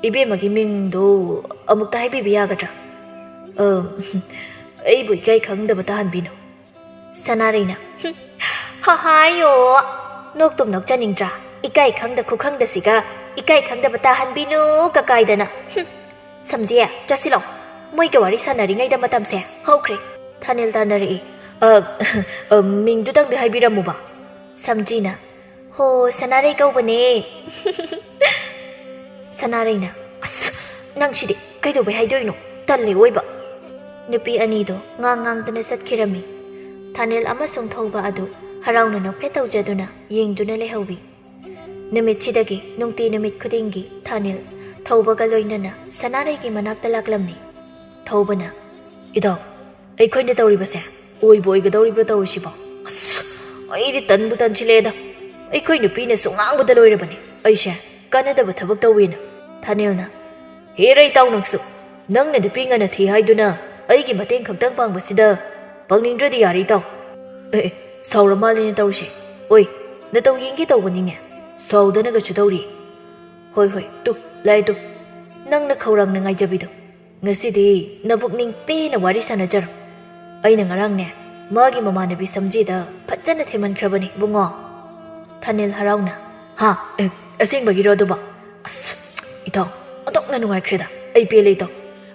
ꯏꯕꯦꯝꯃꯒꯤ ꯃꯤꯡꯗꯣ ꯑꯃꯨꯛꯇ ꯍꯥꯏꯕꯤꯕ ꯌꯥꯒꯗ꯭ꯔꯥ? ꯑ, ꯑꯩꯕꯨ ꯏꯀꯥꯏ ꯈꯪꯗꯕ ꯇꯥꯍꯟꯕꯤꯅꯨ꯫" ꯁꯅꯥꯔꯩꯅ, "ꯍꯨꯝ, ꯍꯍꯥꯏꯌꯣ, ꯅꯣꯛꯇꯨꯝ ꯅꯣꯛꯆꯅꯤꯡꯗ꯭ꯔꯥ? ꯏꯀꯥꯏ ꯈꯪꯗ ꯈꯨꯈꯪꯗꯁꯤꯒ ꯏꯀꯥꯏ ꯈꯪꯗꯕ ꯇꯥꯍꯟꯕꯤꯅꯨ ꯀꯀꯥꯏꯗꯅ꯫ ꯍꯨꯝ, ꯁꯝꯖꯦ, ꯆꯠꯁꯤꯂꯣ꯫ ꯃꯣꯏꯒ ꯋꯥꯔꯤ ꯁꯥꯟꯅꯔꯤꯉꯩꯗ ꯃꯇꯝꯁꯦ ꯍꯧꯈ꯭ꯔꯦ꯫" ꯊꯥꯅꯤꯜ ꯇꯥꯟꯅꯔꯛꯏ꯫ "ꯑ, ꯑ, ꯃꯤꯡꯗꯨꯗꯪꯗꯤ ꯍꯥꯏꯕꯤꯔꯝꯃꯨꯕ?" ꯁꯝꯖꯤꯅ, "ꯍꯣ, ꯁꯅꯥꯔꯩ ꯀꯧꯕꯅꯦ꯫" ꯁꯅꯥꯔꯩꯅ, "ꯑꯁ, ꯅꯪꯁꯤꯗꯤ ꯀꯩꯗꯧꯕꯩ ꯍꯥꯏꯗꯣꯏꯅꯣ? ꯇꯜꯂꯦ ꯑꯣꯏꯕ꯫" ꯅꯨꯄꯤ ꯑꯅꯤꯗꯣ ꯉꯥꯡ ꯉꯥꯡꯗꯅ ꯆꯠꯈꯤꯔꯝꯃꯤ꯫ ꯊꯥꯅꯤꯜ ꯑꯃꯁꯨꯡ ꯊꯧꯕ ꯑꯗꯨ ꯍꯔꯥꯎꯅ ꯅꯣꯛꯐꯦꯠ ꯇꯧꯖꯗꯨꯅ ꯌꯦꯡꯗꯨꯅ ꯂꯩꯍꯧꯋꯤ꯫ ꯅꯨꯃꯤꯠꯁꯤꯗꯒꯤ ꯅꯨꯡꯇꯤ ꯅꯨꯃꯤꯠ ꯈꯨꯗꯤꯡꯒꯤ ꯊꯥꯅꯤꯜ ꯊꯧꯕꯒ ꯂꯣꯏꯅꯅ ꯁꯅꯥꯔꯩꯒꯤ ꯃꯅꯥꯛꯇ ꯂꯥꯛꯂꯝꯃꯤ꯫ ꯊꯧꯕꯅ, "ꯏꯇꯥꯎ, ꯑꯩꯈꯣꯏꯅ ꯇꯧꯔꯤꯕꯁꯦ ꯑꯣꯏꯕꯨ ꯑꯣꯏꯒꯗꯧꯔꯤꯕ꯭ꯔꯣ ꯇꯧꯔꯤꯁꯤꯕꯣ? ꯑꯁ, ꯑꯩꯗꯤ ꯇꯟꯕꯨ ꯇꯟꯁꯤꯜꯂꯛꯑꯦꯗ꯫ ꯑꯩꯈꯣꯏ ꯅꯨꯄꯤꯅꯁꯨ ꯉꯥꯡꯕꯗ ꯂꯣꯏꯔꯕꯅꯤ ꯑꯩꯁꯦ ꯀꯥꯟꯅꯗꯕ ꯊꯕꯛ ꯇꯧꯋꯦꯅ꯫" ꯊꯥꯅꯤꯜꯅ, "ꯍꯦꯔ ꯏꯇꯥꯎ ꯅꯪꯁꯨ, ꯅꯪꯅ ꯅꯨꯄꯤ ꯉꯟꯅ ꯊꯤ ꯍꯥꯏꯗꯨꯅ ꯑꯩꯒꯤ ꯃꯇꯦꯡ ꯈꯛꯇꯪ ꯄꯥꯡꯕꯁꯤꯗ ꯄꯥꯡꯅꯤꯡꯗ꯭ꯔꯗꯤ ꯌꯥꯔꯦ ꯏꯇꯥꯎ꯫" "ꯑꯦ, ꯑꯦ, ꯁꯥꯎꯔ ꯃꯥꯜꯂꯦꯅꯦ ꯇꯧꯔꯤꯁꯦ꯫ ꯑꯣꯏ, ꯅꯇꯧ ꯌꯦꯡꯒꯦ ꯇꯧꯕꯅꯤꯅꯦ, ꯁꯥꯎꯗꯅꯒꯁꯨ ꯇꯧꯔꯤ꯫ ꯍꯣꯏ, ꯍꯣꯏ, ꯇꯨ, ꯂꯥꯛꯑꯦ ꯇꯨ, ꯅꯪꯅ ꯈꯧꯔꯥꯡꯅ ꯉꯥꯏꯖꯕꯤꯗꯣ꯫ ꯉꯁꯤꯗꯤ ꯅꯕꯨꯛꯅꯤꯡ ꯄꯦꯟꯅ ꯋꯥꯔꯤ ꯁꯥꯟꯅꯖꯔꯣ꯫ ꯑꯩꯅ ꯉꯔꯥꯡꯅꯦ, ꯃꯥꯒꯤ ꯃꯃꯥꯟꯅꯕꯤ ꯁꯝꯖꯤꯗ ꯐꯖꯅ ꯊꯦꯝꯍꯟꯈ꯭ꯔꯕꯅꯤ ꯏꯕꯨꯡꯉꯣ꯫" ꯊꯥꯅꯤꯜ ꯍꯔꯥꯎꯅ, "ꯍꯥ? ꯑꯦ, ꯑꯁꯦꯡꯕꯒꯤꯔꯣ ꯑꯗꯨꯕꯣ? ꯑꯁ, ꯏꯇꯥꯎ, ꯑꯣꯟꯊꯣꯛꯅ ꯅꯨꯡꯉꯥꯏꯈ꯭ꯔꯦꯗ꯫ ꯑꯩ ꯄꯦꯜꯂꯦ ꯏꯇꯥꯎ꯫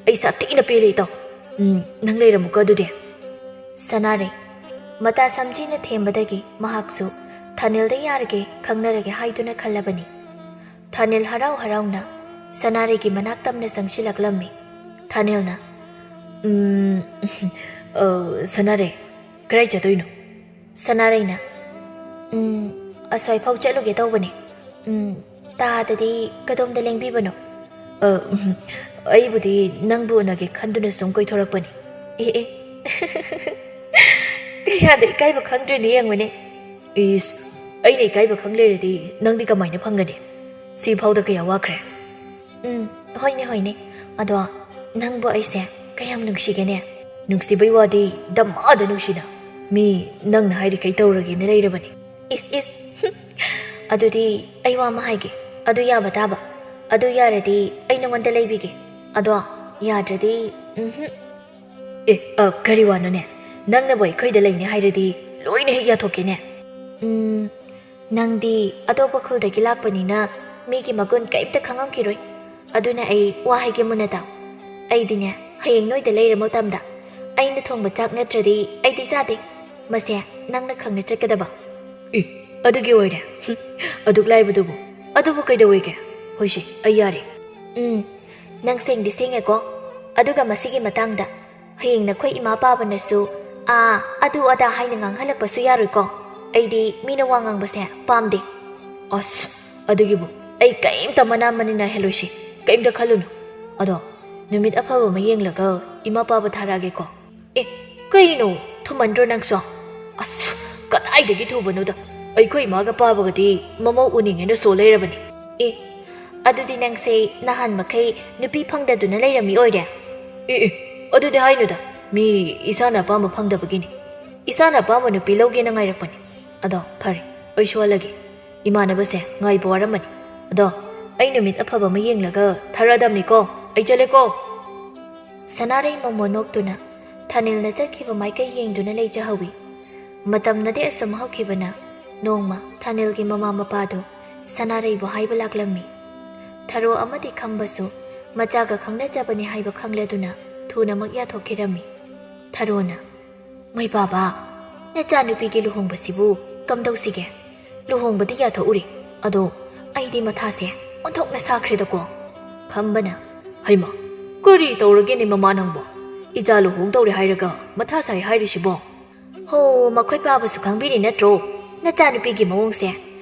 ꯑꯩ ꯁꯥꯊꯤꯅ ꯄꯦꯜꯂꯦ ꯏꯇꯥꯎ꯫ ꯎꯝ, ꯅꯪ ꯂꯩꯔꯝꯃꯨꯀꯣ ꯑꯗꯨꯗꯤ꯫" ꯁꯅꯥꯔꯩ꯫ ꯃꯇꯥ ꯁꯝꯖꯤꯅ ꯊꯦꯝꯕꯗꯒꯤ ꯃꯍꯥꯛꯁꯨ ꯊꯥꯅꯤꯜꯗ ꯌꯥꯔꯒꯦ, ꯈꯪꯅꯔꯒꯦ ꯍꯥꯏꯗꯨꯅ ꯈꯜꯂꯕꯅꯤ꯫ ꯊꯥꯅꯤꯜ ꯍꯔꯥꯎ ꯍꯔꯥꯎꯅ ꯁꯅꯥꯔꯩꯒꯤ ꯃꯅꯥꯛ ꯇꯝꯅ ꯆꯪꯁꯤꯜꯂꯛꯂꯝꯃꯤ꯫ ꯊꯥꯅꯤꯜꯅ, "ꯎꯝ, ꯑ, ꯁꯅꯥꯔꯩ, ꯀꯗꯥꯏ ꯆꯠꯇꯣꯏꯅꯣ?" ꯁꯅꯥꯔꯩꯅ, "ꯎꯝ, ꯑꯁ꯭ꯋꯥꯏꯐꯥꯎ ꯆꯠꯂꯨꯒꯦ ꯇꯧꯕꯅꯦ꯫ ꯎꯝ, ꯇꯥꯗꯗꯤ ꯀꯗꯣꯝꯗ ꯂꯦꯡꯕꯤꯕꯅꯣ?" "ꯑ, ꯎꯝ, ꯑꯩꯕꯨꯗꯤ ꯅꯪꯕꯨ ꯎꯅꯒꯦ ꯈꯟꯗꯨꯅ ꯁꯨꯝ ꯀꯣꯏꯊꯣꯔꯛꯄꯅꯤ꯫" "ꯑꯦ, ꯑꯦ, ꯀꯌꯥꯗ ꯏꯀꯥꯏꯕ ꯈꯪꯗ꯭ꯔꯤꯅꯣ ꯌꯦꯡꯉꯨꯅꯦ꯫" "ꯏꯁ, ꯑꯩꯅ ꯏꯀꯥꯏꯕ ꯈꯪ ꯂꯩꯔꯗꯤ ꯅꯪꯗꯤ ꯀꯃꯥꯏꯅ ꯐꯪꯒꯅꯤ? ꯁꯤꯐꯥꯎꯗ ꯀꯌꯥ ꯋꯥꯈ꯭ꯔꯦ꯫" "ꯎꯝ, ꯍꯣꯏꯅꯦ, ꯍꯣꯏꯅꯦ꯫ ꯑꯗꯣ ꯅꯪꯕꯨ ꯑꯩꯁꯦ ꯀꯌꯥꯝ ꯅꯨꯡꯁꯤꯒꯦꯅꯦ?" "ꯅꯨꯡꯁꯤꯕꯩ ꯋꯥꯗꯤ ꯗꯃꯥꯗ ꯅꯨꯡꯁꯤꯅ꯫ ꯃꯤ ꯅꯪꯅ ꯍꯥꯏꯔꯤꯈꯩ ꯇꯧꯔꯒꯦꯅ ꯂꯩꯔꯕꯅꯤ꯫" "ꯏꯁ, ꯏꯁ, ꯍꯨꯝ꯫ ꯑꯗꯨꯗꯤ ꯑꯩ ꯋꯥ ꯑꯃ ꯍꯥꯏꯒꯦ꯫ ꯑꯗꯨ ꯌꯥꯕ ꯇꯥꯕ꯫ ꯑꯗꯨ ꯌꯥꯔꯗꯤ ꯑꯩ ꯅꯉꯣꯟꯗ ꯂꯩꯕꯤꯒꯦ꯫ ꯑꯗꯣ ꯌꯥꯗ꯭ꯔꯗꯤ, ꯎꯝꯍꯨꯝ꯫" "ꯑꯦ, ꯑ, ꯀꯔꯤ ꯋꯥꯅꯣꯅꯦ? ꯅꯪꯅꯕꯨ ꯑꯩꯈꯣꯏꯗ ꯂꯩꯅꯤ ꯍꯥꯏꯔꯗꯤ ꯂꯣꯏꯅ ꯍꯦꯛ ꯌꯥꯊꯣꯛꯀꯦꯅꯦ꯫" "ꯎꯝ, ꯅꯪꯗꯤ ꯑꯇꯣꯞꯄ ꯈꯨꯜꯗꯒꯤ ꯂꯥꯛꯄꯅꯤꯅ ꯃꯤꯒꯤ ꯃꯒꯨꯟ ꯀꯔꯤꯝꯇ ꯈꯪꯉꯝꯈꯤꯔꯣꯏ꯫ ꯑꯗꯨꯅ ꯑꯩ ꯋꯥ ꯍꯥꯏꯒꯦ ꯃꯨꯟꯅ ꯇꯥꯎ꯫ ꯑꯩꯗꯤꯅꯦ, ꯍꯌꯦꯡ ꯅꯣꯏꯗ ꯂꯩꯔ ꯃꯇꯝꯗ ꯑꯩꯅ ꯊꯣꯡꯕ ꯆꯥꯛ ꯅꯠꯇ꯭ꯔꯗꯤ ꯑꯩ ꯇꯤ ꯆꯥꯗꯦ꯫ ꯃꯁꯦ ꯅꯪꯅ ꯈꯪꯅ ꯆꯠꯀꯗꯕ꯫ ꯑꯦ, ꯑꯗꯨꯒꯤ ꯑꯣꯏꯔꯦ꯫ ꯍꯨꯝ, ꯑꯗꯨꯛ ꯂꯥꯏꯕꯗꯨꯕꯨ꯫ ꯑꯗꯨꯕꯨ ꯀꯩꯗꯧꯋꯦꯒꯦ? ꯍꯣꯏꯁꯦ, ꯑꯩ ꯌꯥꯔꯦ꯫ ꯎꯝ, ꯅꯪ ꯁꯦꯡꯗꯤ ꯁꯦꯡꯉꯦꯀꯣ꯫ ꯑꯗꯨꯒ ꯃꯁꯤꯒꯤ ꯃꯇꯥꯡꯗ ꯍꯌꯦꯡ ꯅꯈꯣꯏ ꯏꯃꯥ ꯄꯥꯕꯅꯁꯨ "ꯑꯥ, ꯑꯗꯨ ꯑꯗꯥ" ꯍꯥꯏꯅ ꯉꯥꯡꯍꯜꯂꯛꯄꯁꯨ ꯌꯥꯔꯣꯏꯀꯣ꯫ ꯑꯩꯗꯤ ꯃꯤꯅ ꯋꯥ ꯉꯥꯡꯕꯁꯦ ꯄꯥꯝꯗꯦ꯫ ꯑꯁ, ꯑꯗꯨꯒꯤꯕꯨ ꯑꯩ ꯀꯩꯝꯇ ꯃꯅꯥ ꯃꯅꯤꯟ ꯅꯥꯏꯍꯜꯂꯣꯏꯁꯤ꯫ ꯀꯩꯝꯇ ꯈꯜꯂꯨꯅꯨ꯫ ꯑꯗꯣ ꯅꯨꯃꯤꯠ ꯑꯐꯕ ꯑꯃ ꯌꯦꯡꯂꯒ ꯏꯃꯥ ꯄꯥꯕ ꯊꯥꯔꯛꯑꯒꯦꯀꯣ꯫ ꯑꯦ, ꯀꯩꯅꯣ? ꯊꯨꯃꯟꯗ꯭ꯔꯣ ꯅꯪꯁꯨ? ꯑꯁ, ꯀꯗꯥꯏꯗꯒꯤ ꯊꯨꯕꯅꯣꯗ? ꯑꯩꯈꯣꯏ ꯏꯃꯥꯒ ꯄꯥꯕꯒꯗꯤ ꯃꯃꯧ ꯎꯅꯤꯡꯉꯦꯅ ꯁꯣ ꯂꯩꯔꯕꯅꯤ꯫ ꯑꯦ, ꯑꯗꯨꯗꯤ ꯅꯪꯁꯦ ꯅꯍꯥꯟ ꯃꯈꯩ ꯅꯨꯄꯤ ꯐꯪꯗꯗꯨꯅ ꯂꯩꯔꯝꯃꯤ ꯑꯣꯏꯔꯦ? ꯑꯦ, ꯑꯦ, ꯑꯗꯨꯗꯤ ꯍꯥꯏꯅꯨꯗ꯫ ꯃꯤ ꯏꯁꯥꯅ ꯑꯄꯥꯝꯕ ꯐꯪꯗꯕꯒꯤꯅꯤ꯫ ꯏꯁꯥꯅ ꯑꯄꯥꯝꯕ ꯅꯨꯄꯤ ꯂꯧꯒꯦꯅ ꯉꯥꯏꯔꯛꯄꯅꯤ꯫ ꯑꯗꯣ ꯐꯔꯦ, ꯑꯩ ꯁꯣꯜꯂꯒꯦ꯫ ꯏꯃꯥꯟꯅꯕꯁꯦ ꯉꯥꯏꯕ ꯋꯥꯔꯝꯃꯅꯤ꯫ ꯑꯗꯣ ꯑꯩ ꯅꯨꯃꯤꯠ ꯑꯐꯕ ꯑꯃ ꯌꯦꯡꯂꯒ ꯊꯥꯔꯛꯑꯗꯕꯅꯤꯀꯣ꯫ ꯑꯩ ꯆꯠꯂꯦꯀꯣ꯫ ꯁꯅꯥꯔꯩ ꯃꯣꯃꯣꯟ ꯅꯣꯛꯇꯨꯅ ꯊꯥꯅꯤꯜꯅ ꯆꯠꯈꯤꯕ ꯃꯥꯏꯀꯩ ꯌꯦꯡꯗꯨꯅ ꯂꯩꯖꯍꯧꯏ꯫ ꯃꯇꯝꯅꯗꯤ ꯑꯁꯨꯝ ꯍꯧꯈꯤꯕꯅ ꯅꯣꯡꯃ ꯊꯥꯅꯤꯜꯒꯤ ꯃꯃꯥ ꯃꯄꯥꯗꯨ ꯁꯅꯥꯔꯩꯕꯨ ꯍꯥꯏꯕ ꯂꯥꯛꯂꯝꯃꯤ꯫ ꯊꯔꯣ ꯑꯃꯗꯤ ꯈꯝꯕꯁꯨ ꯃꯆꯥꯒ ꯈꯪꯅꯖꯕꯅꯤ ꯍꯥꯏꯕ ꯈꯪꯂꯗꯨꯅ ꯊꯨꯅꯃꯛ ꯌꯥꯊꯣꯛꯈꯤꯔꯝꯃꯤ꯫ ꯊꯔꯣꯅ, "ꯃꯩ ꯄꯥꯕ, ꯅꯆꯥꯅꯨꯄꯤꯒꯤ ꯂꯨꯍꯣꯡꯕꯁꯤꯕꯨ ꯀꯝꯗꯧꯁꯤꯒꯦ? ꯂꯨꯍꯣꯡꯕꯗꯤ ꯌꯥꯊꯣꯛꯎꯔꯦ, ꯑꯗꯣ ꯑꯩꯗꯤ ꯃꯊꯥꯁꯦ ꯑꯣꯟꯊꯣꯛꯅ ꯁꯥꯈ꯭ꯔꯦꯗꯀꯣ꯫" ꯈꯝꯕꯅ, "ꯍꯩꯃ, ꯀꯔꯤ ꯇꯧꯔꯒꯦꯅꯦ ꯃꯃꯥ ꯅꯪꯕꯣ? ꯏꯆꯥ ꯂꯨꯍꯣꯡꯗꯧꯔꯦ ꯍꯥꯏꯔꯒ ꯃꯊꯥ ꯁꯥꯏ ꯍꯥꯏꯔꯤꯁꯤꯕꯣ?" "ꯍꯣ, ꯃꯈꯣꯏ ꯄꯥꯕꯁꯨ ꯈꯪꯕꯤꯔꯤ ꯅꯠꯇ꯭ꯔꯣ? ꯅꯆꯥꯅꯨꯄꯤꯒꯤ ꯃꯑꯣꯡꯁꯦ,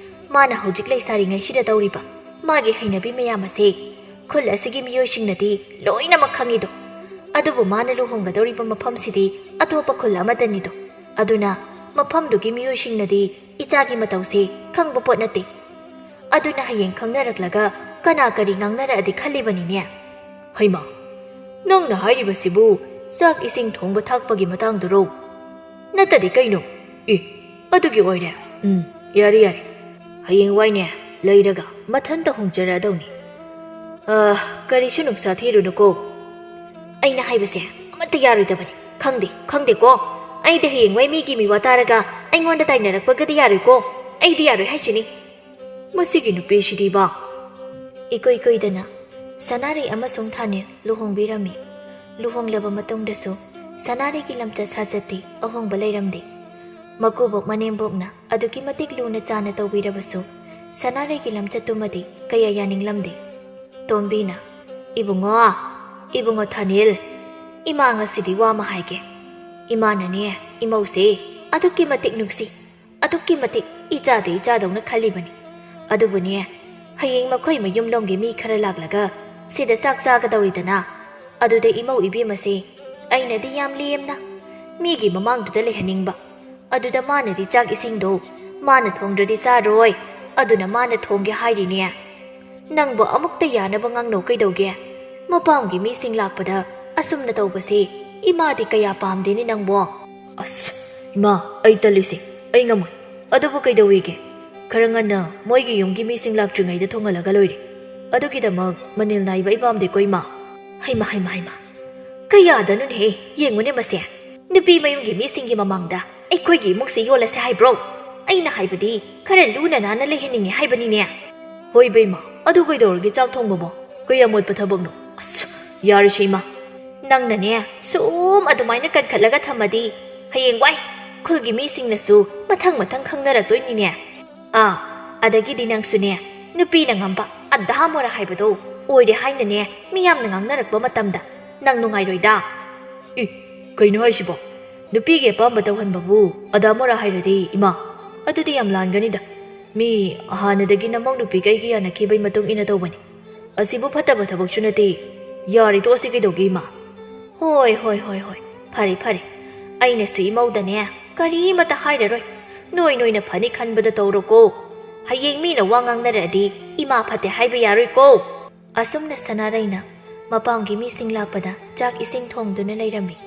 ꯃꯥꯅ ꯍꯧꯖꯤꯛ ꯂꯩꯁꯥꯔꯤꯉꯩꯁꯤꯗ ꯇꯧꯔꯤꯕ ꯃꯥꯒꯤ ꯍꯩꯅꯕꯤ ꯃꯌꯥꯝ ꯑꯁꯦ ꯈꯨꯜ ꯑꯁꯤꯒꯤ ꯃꯤꯑꯣꯏꯁꯤꯡꯅꯗꯤ ꯂꯣꯏꯅꯃꯛ ꯈꯪꯉꯤꯗꯣ꯫ ꯑꯗꯨꯕꯨ ꯃꯥꯅ ꯂꯨꯍꯣꯡꯒꯗꯧꯔꯤꯕ ꯃꯐꯝꯁꯤꯗꯤ ꯑꯇꯣꯞꯄ ꯈꯨꯜ ꯑꯃꯗꯅꯤꯗꯣ꯫ ꯑꯗꯨꯅ ꯃꯐꯝꯗꯨꯒꯤ ꯃꯤꯑꯣꯏꯁꯤꯡꯅꯗꯤ ꯏꯆꯥꯒꯤ ꯃꯇꯧꯁꯦ ꯈꯪꯕ ꯄꯣꯠ ꯅꯠꯇꯦ꯫ ꯑꯗꯨꯅ ꯍꯌꯦꯡ ꯈꯪꯅꯔꯛꯂꯒ ꯀꯅꯥ ꯀꯔꯤ ꯉꯥꯡꯅꯔꯛꯑꯗꯤ ꯈꯜꯂꯤꯕꯅꯤꯅꯦ꯫" "ꯍꯩꯃꯥ, ꯅꯪꯅ ꯍꯥꯏꯔꯤꯕꯁꯤꯕꯨ ꯆꯥꯛ ꯏꯁꯤꯡ ꯊꯣꯡꯕ ꯊꯥꯛꯄꯒꯤ ꯃꯇꯥꯡꯗꯨꯔꯣ?" "ꯅꯠꯇꯗꯤ ꯀꯩꯅꯣ? ꯑꯦ, ꯑꯗꯨꯒꯤ ꯑꯣꯏꯔꯦ꯫ ꯎꯝ, ꯌꯥꯔꯦ, ꯌꯥꯔꯦ꯫ ꯍꯌꯦꯡꯋꯥꯏꯅꯦ, ꯂꯩꯔꯒ ꯃꯊꯟꯇ ꯍꯣꯡꯖꯔꯛꯑꯗꯧꯅꯤ꯫ ꯑ, ꯀꯔꯤꯁꯨ ꯅꯨꯡꯁꯥ ꯊꯤꯔꯨꯅꯨꯀꯣ꯫" "ꯑꯩꯅ ꯍꯥꯏꯕꯁꯦ ꯑꯃꯠꯇ ꯌꯥꯔꯣꯏꯗꯕꯅꯤ꯫ ꯈꯪꯗꯦ, ꯈꯪꯗꯦꯀꯣ꯫ ꯑꯩꯗꯤ ꯍꯌꯦꯡꯋꯥꯏ ꯃꯤꯒꯤ ꯃꯤꯋꯥ ꯇꯥꯔꯒ ꯑꯩꯉꯣꯟꯗ ꯇꯥꯏꯅꯔꯛꯄꯒꯗꯤ ꯌꯥꯔꯣꯏꯀꯣ꯫ ꯑꯩꯗꯤ ꯌꯥꯔꯣꯏ ꯍꯥꯏꯁꯤꯅꯤ꯫" "ꯃꯁꯤꯒꯤ ꯅꯨꯄꯤꯁꯤꯗꯤꯕ꯫" ꯏꯀꯨꯏ ꯀꯨꯏꯗꯅ ꯁꯅꯥꯔꯩ ꯑꯃꯁꯨꯡ ꯊꯥꯅꯤꯜ ꯂꯨꯍꯣꯡꯕꯤꯔꯝꯃꯤ꯫ ꯂꯨꯍꯣꯡꯂꯕ ꯃꯇꯨꯡꯗꯁꯨ ꯁꯅꯥꯔꯩꯒꯤ ꯂꯝꯆꯠ ꯁꯥꯖꯠꯇꯤ ꯑꯍꯣꯡꯕ ꯂꯩꯔꯝꯗꯦ꯫ ꯃꯀꯨꯕꯣꯛ ꯃꯅꯦꯝꯕꯣꯛꯅ ꯑꯗꯨꯛꯀꯤ ꯃꯇꯤꯛ ꯂꯨꯅ ꯆꯥꯅ ꯇꯧꯕꯤꯔꯕꯁꯨ ꯁꯅꯥꯔꯩꯒꯤ ꯂꯝꯆꯠꯇꯨꯃꯗꯤ ꯀꯌꯥ ꯌꯥꯅꯤꯡꯂꯝꯗꯦ꯫ ꯇꯣꯝꯕꯤꯅ, "ꯏꯕꯨꯡꯉꯣ, ꯏꯕꯨꯡꯉꯣ ꯊꯥꯅꯤꯜ, ꯏꯃꯥ ꯉꯁꯤꯗꯤ ꯋꯥ ꯑꯃ ꯍꯥꯏꯒꯦ꯫ ꯏꯃꯥꯅꯅꯦ, ꯏꯃꯧꯁꯦ ꯑꯗꯨꯛꯀꯤ ꯃꯇꯤꯛ ꯅꯨꯡꯁꯤ, ꯑꯗꯨꯛꯀꯤ ꯃꯇꯤꯛ ꯏꯆꯥꯗ ꯏꯆꯥꯗꯧꯅ ꯈꯜꯂꯤꯕꯅꯤ꯫ ꯑꯗꯨꯕꯨꯅꯦ, ꯍꯌꯦꯡ ꯃꯈꯣꯏ ꯃꯌꯨꯝꯂꯣꯝꯒꯤ ꯃꯤ ꯈꯔ ꯂꯥꯛꯂꯒ ꯁꯤꯗ ꯆꯥꯛ ꯆꯥꯒꯗꯧꯔꯤꯗꯅ, ꯑꯗꯨꯗ ꯏꯃꯧ ꯏꯕꯦꯝꯃꯁꯦ ꯑꯩꯅꯗꯤ ꯌꯥꯝ ꯂꯦꯝꯅ ꯃꯤꯒꯤ ꯃꯃꯥꯡꯗꯨꯗ ꯂꯩꯍꯟꯅꯤꯡꯕ꯫ ꯑꯗꯨꯗ ꯃꯥꯅꯗꯤ ꯆꯥꯛ ꯏꯁꯤꯡꯗꯣ ꯃꯥꯅ ꯊꯣꯡꯗ꯭ꯔꯗꯤ ꯆꯥꯔꯣꯏ, ꯑꯗꯨꯅ ꯃꯥꯅ ꯊꯣꯡꯒꯦ ꯍꯥꯏꯔꯤꯅꯦ꯫ ꯅꯪꯕꯨ ꯑꯃꯨꯛꯇ ꯌꯥꯅꯕ ꯉꯥꯡꯅꯧ ꯀꯩꯗꯧꯒꯦ? ꯃꯄꯥꯝꯒꯤ ꯃꯤꯁꯤꯡ ꯂꯥꯛꯄꯗ ꯑꯁꯨꯝꯅ ꯇꯧꯕꯁꯦ ꯏꯃꯥꯗꯤ ꯀꯌꯥ ꯄꯥꯝꯗꯦꯅꯦ ꯅꯪꯕꯣ꯫" "ꯑꯁ, ꯏꯃꯥ, ꯑꯩ ꯇꯜꯂꯤꯁꯦ, ꯑꯩ ꯉꯝꯃꯣꯏ꯫ ꯑꯗꯨꯕꯨ ꯀꯩꯗꯧꯋꯤꯒꯦ? ꯈꯔ ꯉꯟꯅ ꯃꯣꯏꯒꯤ ꯌꯨꯝꯒꯤ ꯃꯤꯁꯤꯡ ꯂꯥꯛꯇ꯭ꯔꯤꯉꯩꯗ ꯊꯣꯡꯍꯜꯂꯒ ꯂꯣꯏꯔꯦ꯫ ꯑꯗꯨꯒꯤꯗꯃꯛ ꯃꯅꯤꯜ ꯅꯥꯏꯕ ꯑꯩ ꯄꯥꯝꯗꯦꯀꯣ, ꯏꯃꯥ꯫" "ꯍꯩꯃ, ꯍꯩꯃ, ꯍꯩꯃ, ꯀꯌꯥꯗꯅꯣꯅꯦꯍꯦ? ꯌꯦꯡꯉꯨꯅꯦ ꯃꯁꯦ꯫ ꯅꯨꯄꯤ ꯃꯌꯨꯝꯒꯤ ꯃꯤꯁꯤꯡꯒꯤ ꯃꯃꯥꯡꯗ ꯑꯩꯈꯣꯏꯒꯤ ꯏꯃꯨꯡꯁꯦ ꯌꯣꯜꯂꯁꯦ ꯍꯥꯏꯕ꯭ꯔꯣ? ꯑꯩꯅ ꯍꯥꯏꯕꯗꯤ ꯈꯔ ꯂꯨꯅ ꯅꯥꯟꯅ ꯂꯩꯍꯟꯅꯤꯡꯉꯦ ꯍꯥꯏꯕꯅꯤꯅꯦ꯫" "ꯍꯣꯏ ꯕꯦꯝꯃ, ꯑꯗꯨ ꯀꯩꯗꯧꯔꯒꯦ ꯆꯥꯛ ꯊꯣꯡꯕꯕꯣ? ꯀꯌꯥ ꯃꯣꯠꯄ ꯊꯕꯛꯅꯣ? ꯑꯁ, ꯌꯥꯔꯦꯁꯦ ꯏꯃꯥ꯫ ꯅꯪꯅꯅꯦ ꯁꯨꯝ ꯑꯗꯨꯃꯥꯏꯅ ꯀꯟꯈꯠꯂꯒ ꯊꯝꯃꯗꯤ ꯍꯌꯦꯡꯋꯥꯏ ꯈꯨꯜꯒꯤ ꯃꯤꯁꯤꯡꯅꯁꯨ ꯃꯊꯪ ꯃꯊꯪ ꯈꯪꯅꯔꯛꯇꯣꯏꯅꯤꯅꯦ꯫ ꯑꯥ, ꯑꯗꯒꯤꯗꯤ ꯅꯪꯁꯨꯅꯦ ꯅꯨꯄꯤꯅ ꯉꯝꯕ ꯑꯗꯥ ꯃꯣꯔꯥ ꯍꯥꯏꯕꯗꯣ ꯑꯣꯏꯔꯦ ꯍꯥꯏꯅꯅꯦ ꯃꯤꯌꯥꯝꯅ ꯉꯥꯡꯅꯔꯛꯄ ꯃꯇꯝꯗ ꯅꯪ ꯅꯨꯡꯉꯥꯏꯔꯣꯏꯗ꯫" "ꯏ, ꯀꯩꯅꯣ ꯍꯥꯏꯁꯤꯕꯣ? ꯅꯨꯄꯤꯒꯤ ꯑꯄꯥꯝꯕ ꯇꯧꯍꯟꯕꯕꯨ ꯑꯗꯥ ꯃꯣꯔꯥ ꯍꯥꯏꯔꯗꯤ ꯏꯃꯥ, ꯑꯗꯨꯗꯤ ꯌꯥꯝ ꯂꯥꯟꯒꯅꯤꯗ꯫ ꯃꯤ ꯍꯥꯟꯅꯗꯒꯤ ꯅꯃꯧ ꯅꯨꯄꯤꯒ ꯑꯩꯒ ꯌꯥꯅꯈꯤꯕꯩ ꯃꯇꯨꯡ ꯏꯟꯅ ꯇꯧꯕꯅꯤ꯫ ꯑꯁꯤꯕꯨ ꯐꯠꯇꯕ ꯊꯕꯛꯁꯨ ꯅꯠꯇꯦ꯫ ꯌꯥꯔꯦ, ꯇꯣꯛꯑꯁꯤ ꯀꯩꯗꯧꯒꯦ ꯏꯃꯥ?" "ꯍꯣꯏ, ꯍꯣꯏ, ꯍꯣꯏ, ꯍꯣꯏ, ꯐꯔꯦ, ꯐꯔꯦ꯫ ꯑꯩꯅꯁꯨ ꯏꯃꯧꯗꯅꯦ ꯀꯔꯤꯃꯇ ꯍꯥꯏꯔꯔꯣꯏ꯫ ꯅꯣꯏ ꯅꯣꯏꯅ ꯐꯅꯤ ꯈꯟꯕꯗ ꯇꯧꯔꯣꯀꯣ꯫ ꯍꯌꯦꯡ ꯃꯤꯅ ꯋꯥ ꯉꯥꯡꯅꯔꯛꯑꯗꯤ ꯏꯃꯥ ꯐꯠꯇꯦ ꯍꯥꯏꯕ ꯌꯥꯔꯣꯏꯀꯣ꯫" ꯑꯁꯨꯝꯅ ꯁꯅꯥꯔꯩꯅ ꯃꯄꯥꯝꯒꯤ ꯃꯤꯁꯤꯡ ꯂꯥꯛꯄꯗ ꯆꯥꯛ ꯏꯁꯤꯡ ꯊꯣꯡꯗꯨꯅ ꯂꯩꯔꯝꯃꯤ꯫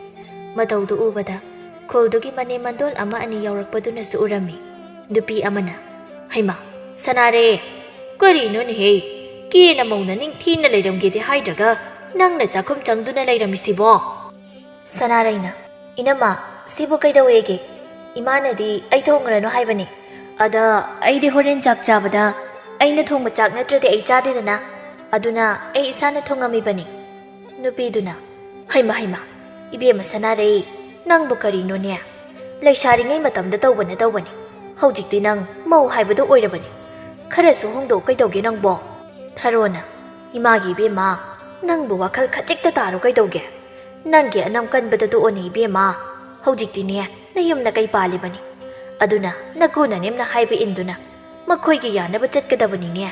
ꯃꯇꯧꯗꯨ ꯎꯕꯗ ꯈꯨꯜꯗꯨꯒꯤ ꯃꯅꯦꯝ ꯃꯟꯗꯣꯜ ꯑꯃ ꯑꯅꯤ ꯌꯥꯎꯔꯛꯄꯗꯨꯅꯁꯨ ꯎꯔꯝꯃꯤ꯫ ꯅꯨꯄꯤ ꯑꯃꯅ, "ꯍꯩꯃꯥ, ꯁꯅꯥꯔꯦ, ꯀꯔꯤꯅꯣꯅꯦꯍꯦ? ꯀꯦꯅ ꯃꯧꯅ ꯅꯤꯡꯊꯤꯅ ꯂꯩꯔꯝꯒꯦꯗꯤ ꯍꯥꯏꯗ꯭ꯔꯒ ꯅꯪꯅ ꯆꯥꯛꯈꯨꯝ ꯆꯪꯗꯨꯅ ꯂꯩꯔꯝꯃꯤꯁꯤꯕꯣ?" ꯁꯅꯥꯔꯩꯅ, "ꯏꯅꯝꯃ, ꯁꯤꯕꯨ ꯀꯩꯗꯧꯋꯦꯒꯦ? ꯏꯃꯥꯅꯗꯤ ꯑꯩ ꯊꯣꯡꯉꯨꯔꯅꯨ ꯍꯥꯏꯕꯅꯤ꯫ ꯑꯗ ꯑꯩꯗꯤ ꯍꯣꯔꯦꯟ ꯆꯥꯛ ꯆꯥꯕꯗ ꯑꯩꯅ ꯊꯣꯡꯕ ꯆꯥꯛ ꯅꯠꯇ꯭ꯔꯗꯤ ꯑꯩ ꯆꯥꯗꯦꯗꯅ꯫ ꯑꯗꯨꯅ ꯑꯩ ꯏꯁꯥꯅ ꯊꯣꯡꯉꯝꯃꯤꯕꯅꯤ꯫" ꯅꯨꯄꯤꯗꯨꯅ, "ꯍꯩꯃ, ꯍꯩꯃ, ꯏꯕꯦꯝꯃ ꯁꯅꯥꯔꯩ, ꯅꯪꯕꯨ ꯀꯔꯤꯅꯣꯅꯦ? ꯂꯩꯁꯥꯔꯤꯉꯩ ꯃꯇꯝꯗ ꯇꯧꯕꯅ ꯇꯧꯕꯅꯤ꯫ ꯍꯧꯖꯤꯛꯇꯤ ꯅꯪ ꯃꯧ ꯍꯥꯏꯕꯗꯨ ꯑꯣꯏꯔꯕꯅꯤ꯫ ꯈꯔꯁꯨ ꯍꯣꯡꯗꯣꯛ ꯀꯩꯗꯧꯒꯦ ꯅꯪꯕꯣ? ꯊꯔꯣꯅ, ꯏꯃꯥꯒꯤ ꯏꯕꯦꯝꯃ, ꯅꯪꯕꯨ ꯋꯥꯈꯜ ꯈꯖꯤꯛꯇ ꯇꯥꯔꯣ ꯀꯩꯗꯧꯒꯦ? ꯅꯪꯒꯤ ꯑꯅꯝ ꯀꯟꯕꯗ ꯇꯣꯛꯑꯣꯅꯦ ꯏꯕꯦꯝꯃ꯫ ꯍꯧꯖꯤꯛꯇꯤꯅꯦ ꯅꯌꯨꯝ ꯅꯀꯩ ꯄꯥꯜꯂꯤꯕꯅꯤ꯫ ꯑꯗꯨꯅ ꯅꯀꯨ ꯅꯅꯦꯝꯅ ꯍꯥꯏꯕ ꯏꯟꯗꯨꯅ ꯃꯈꯣꯏꯒꯤ ꯌꯥꯅꯕ ꯆꯠꯀꯗꯕꯅꯤꯅꯦ꯫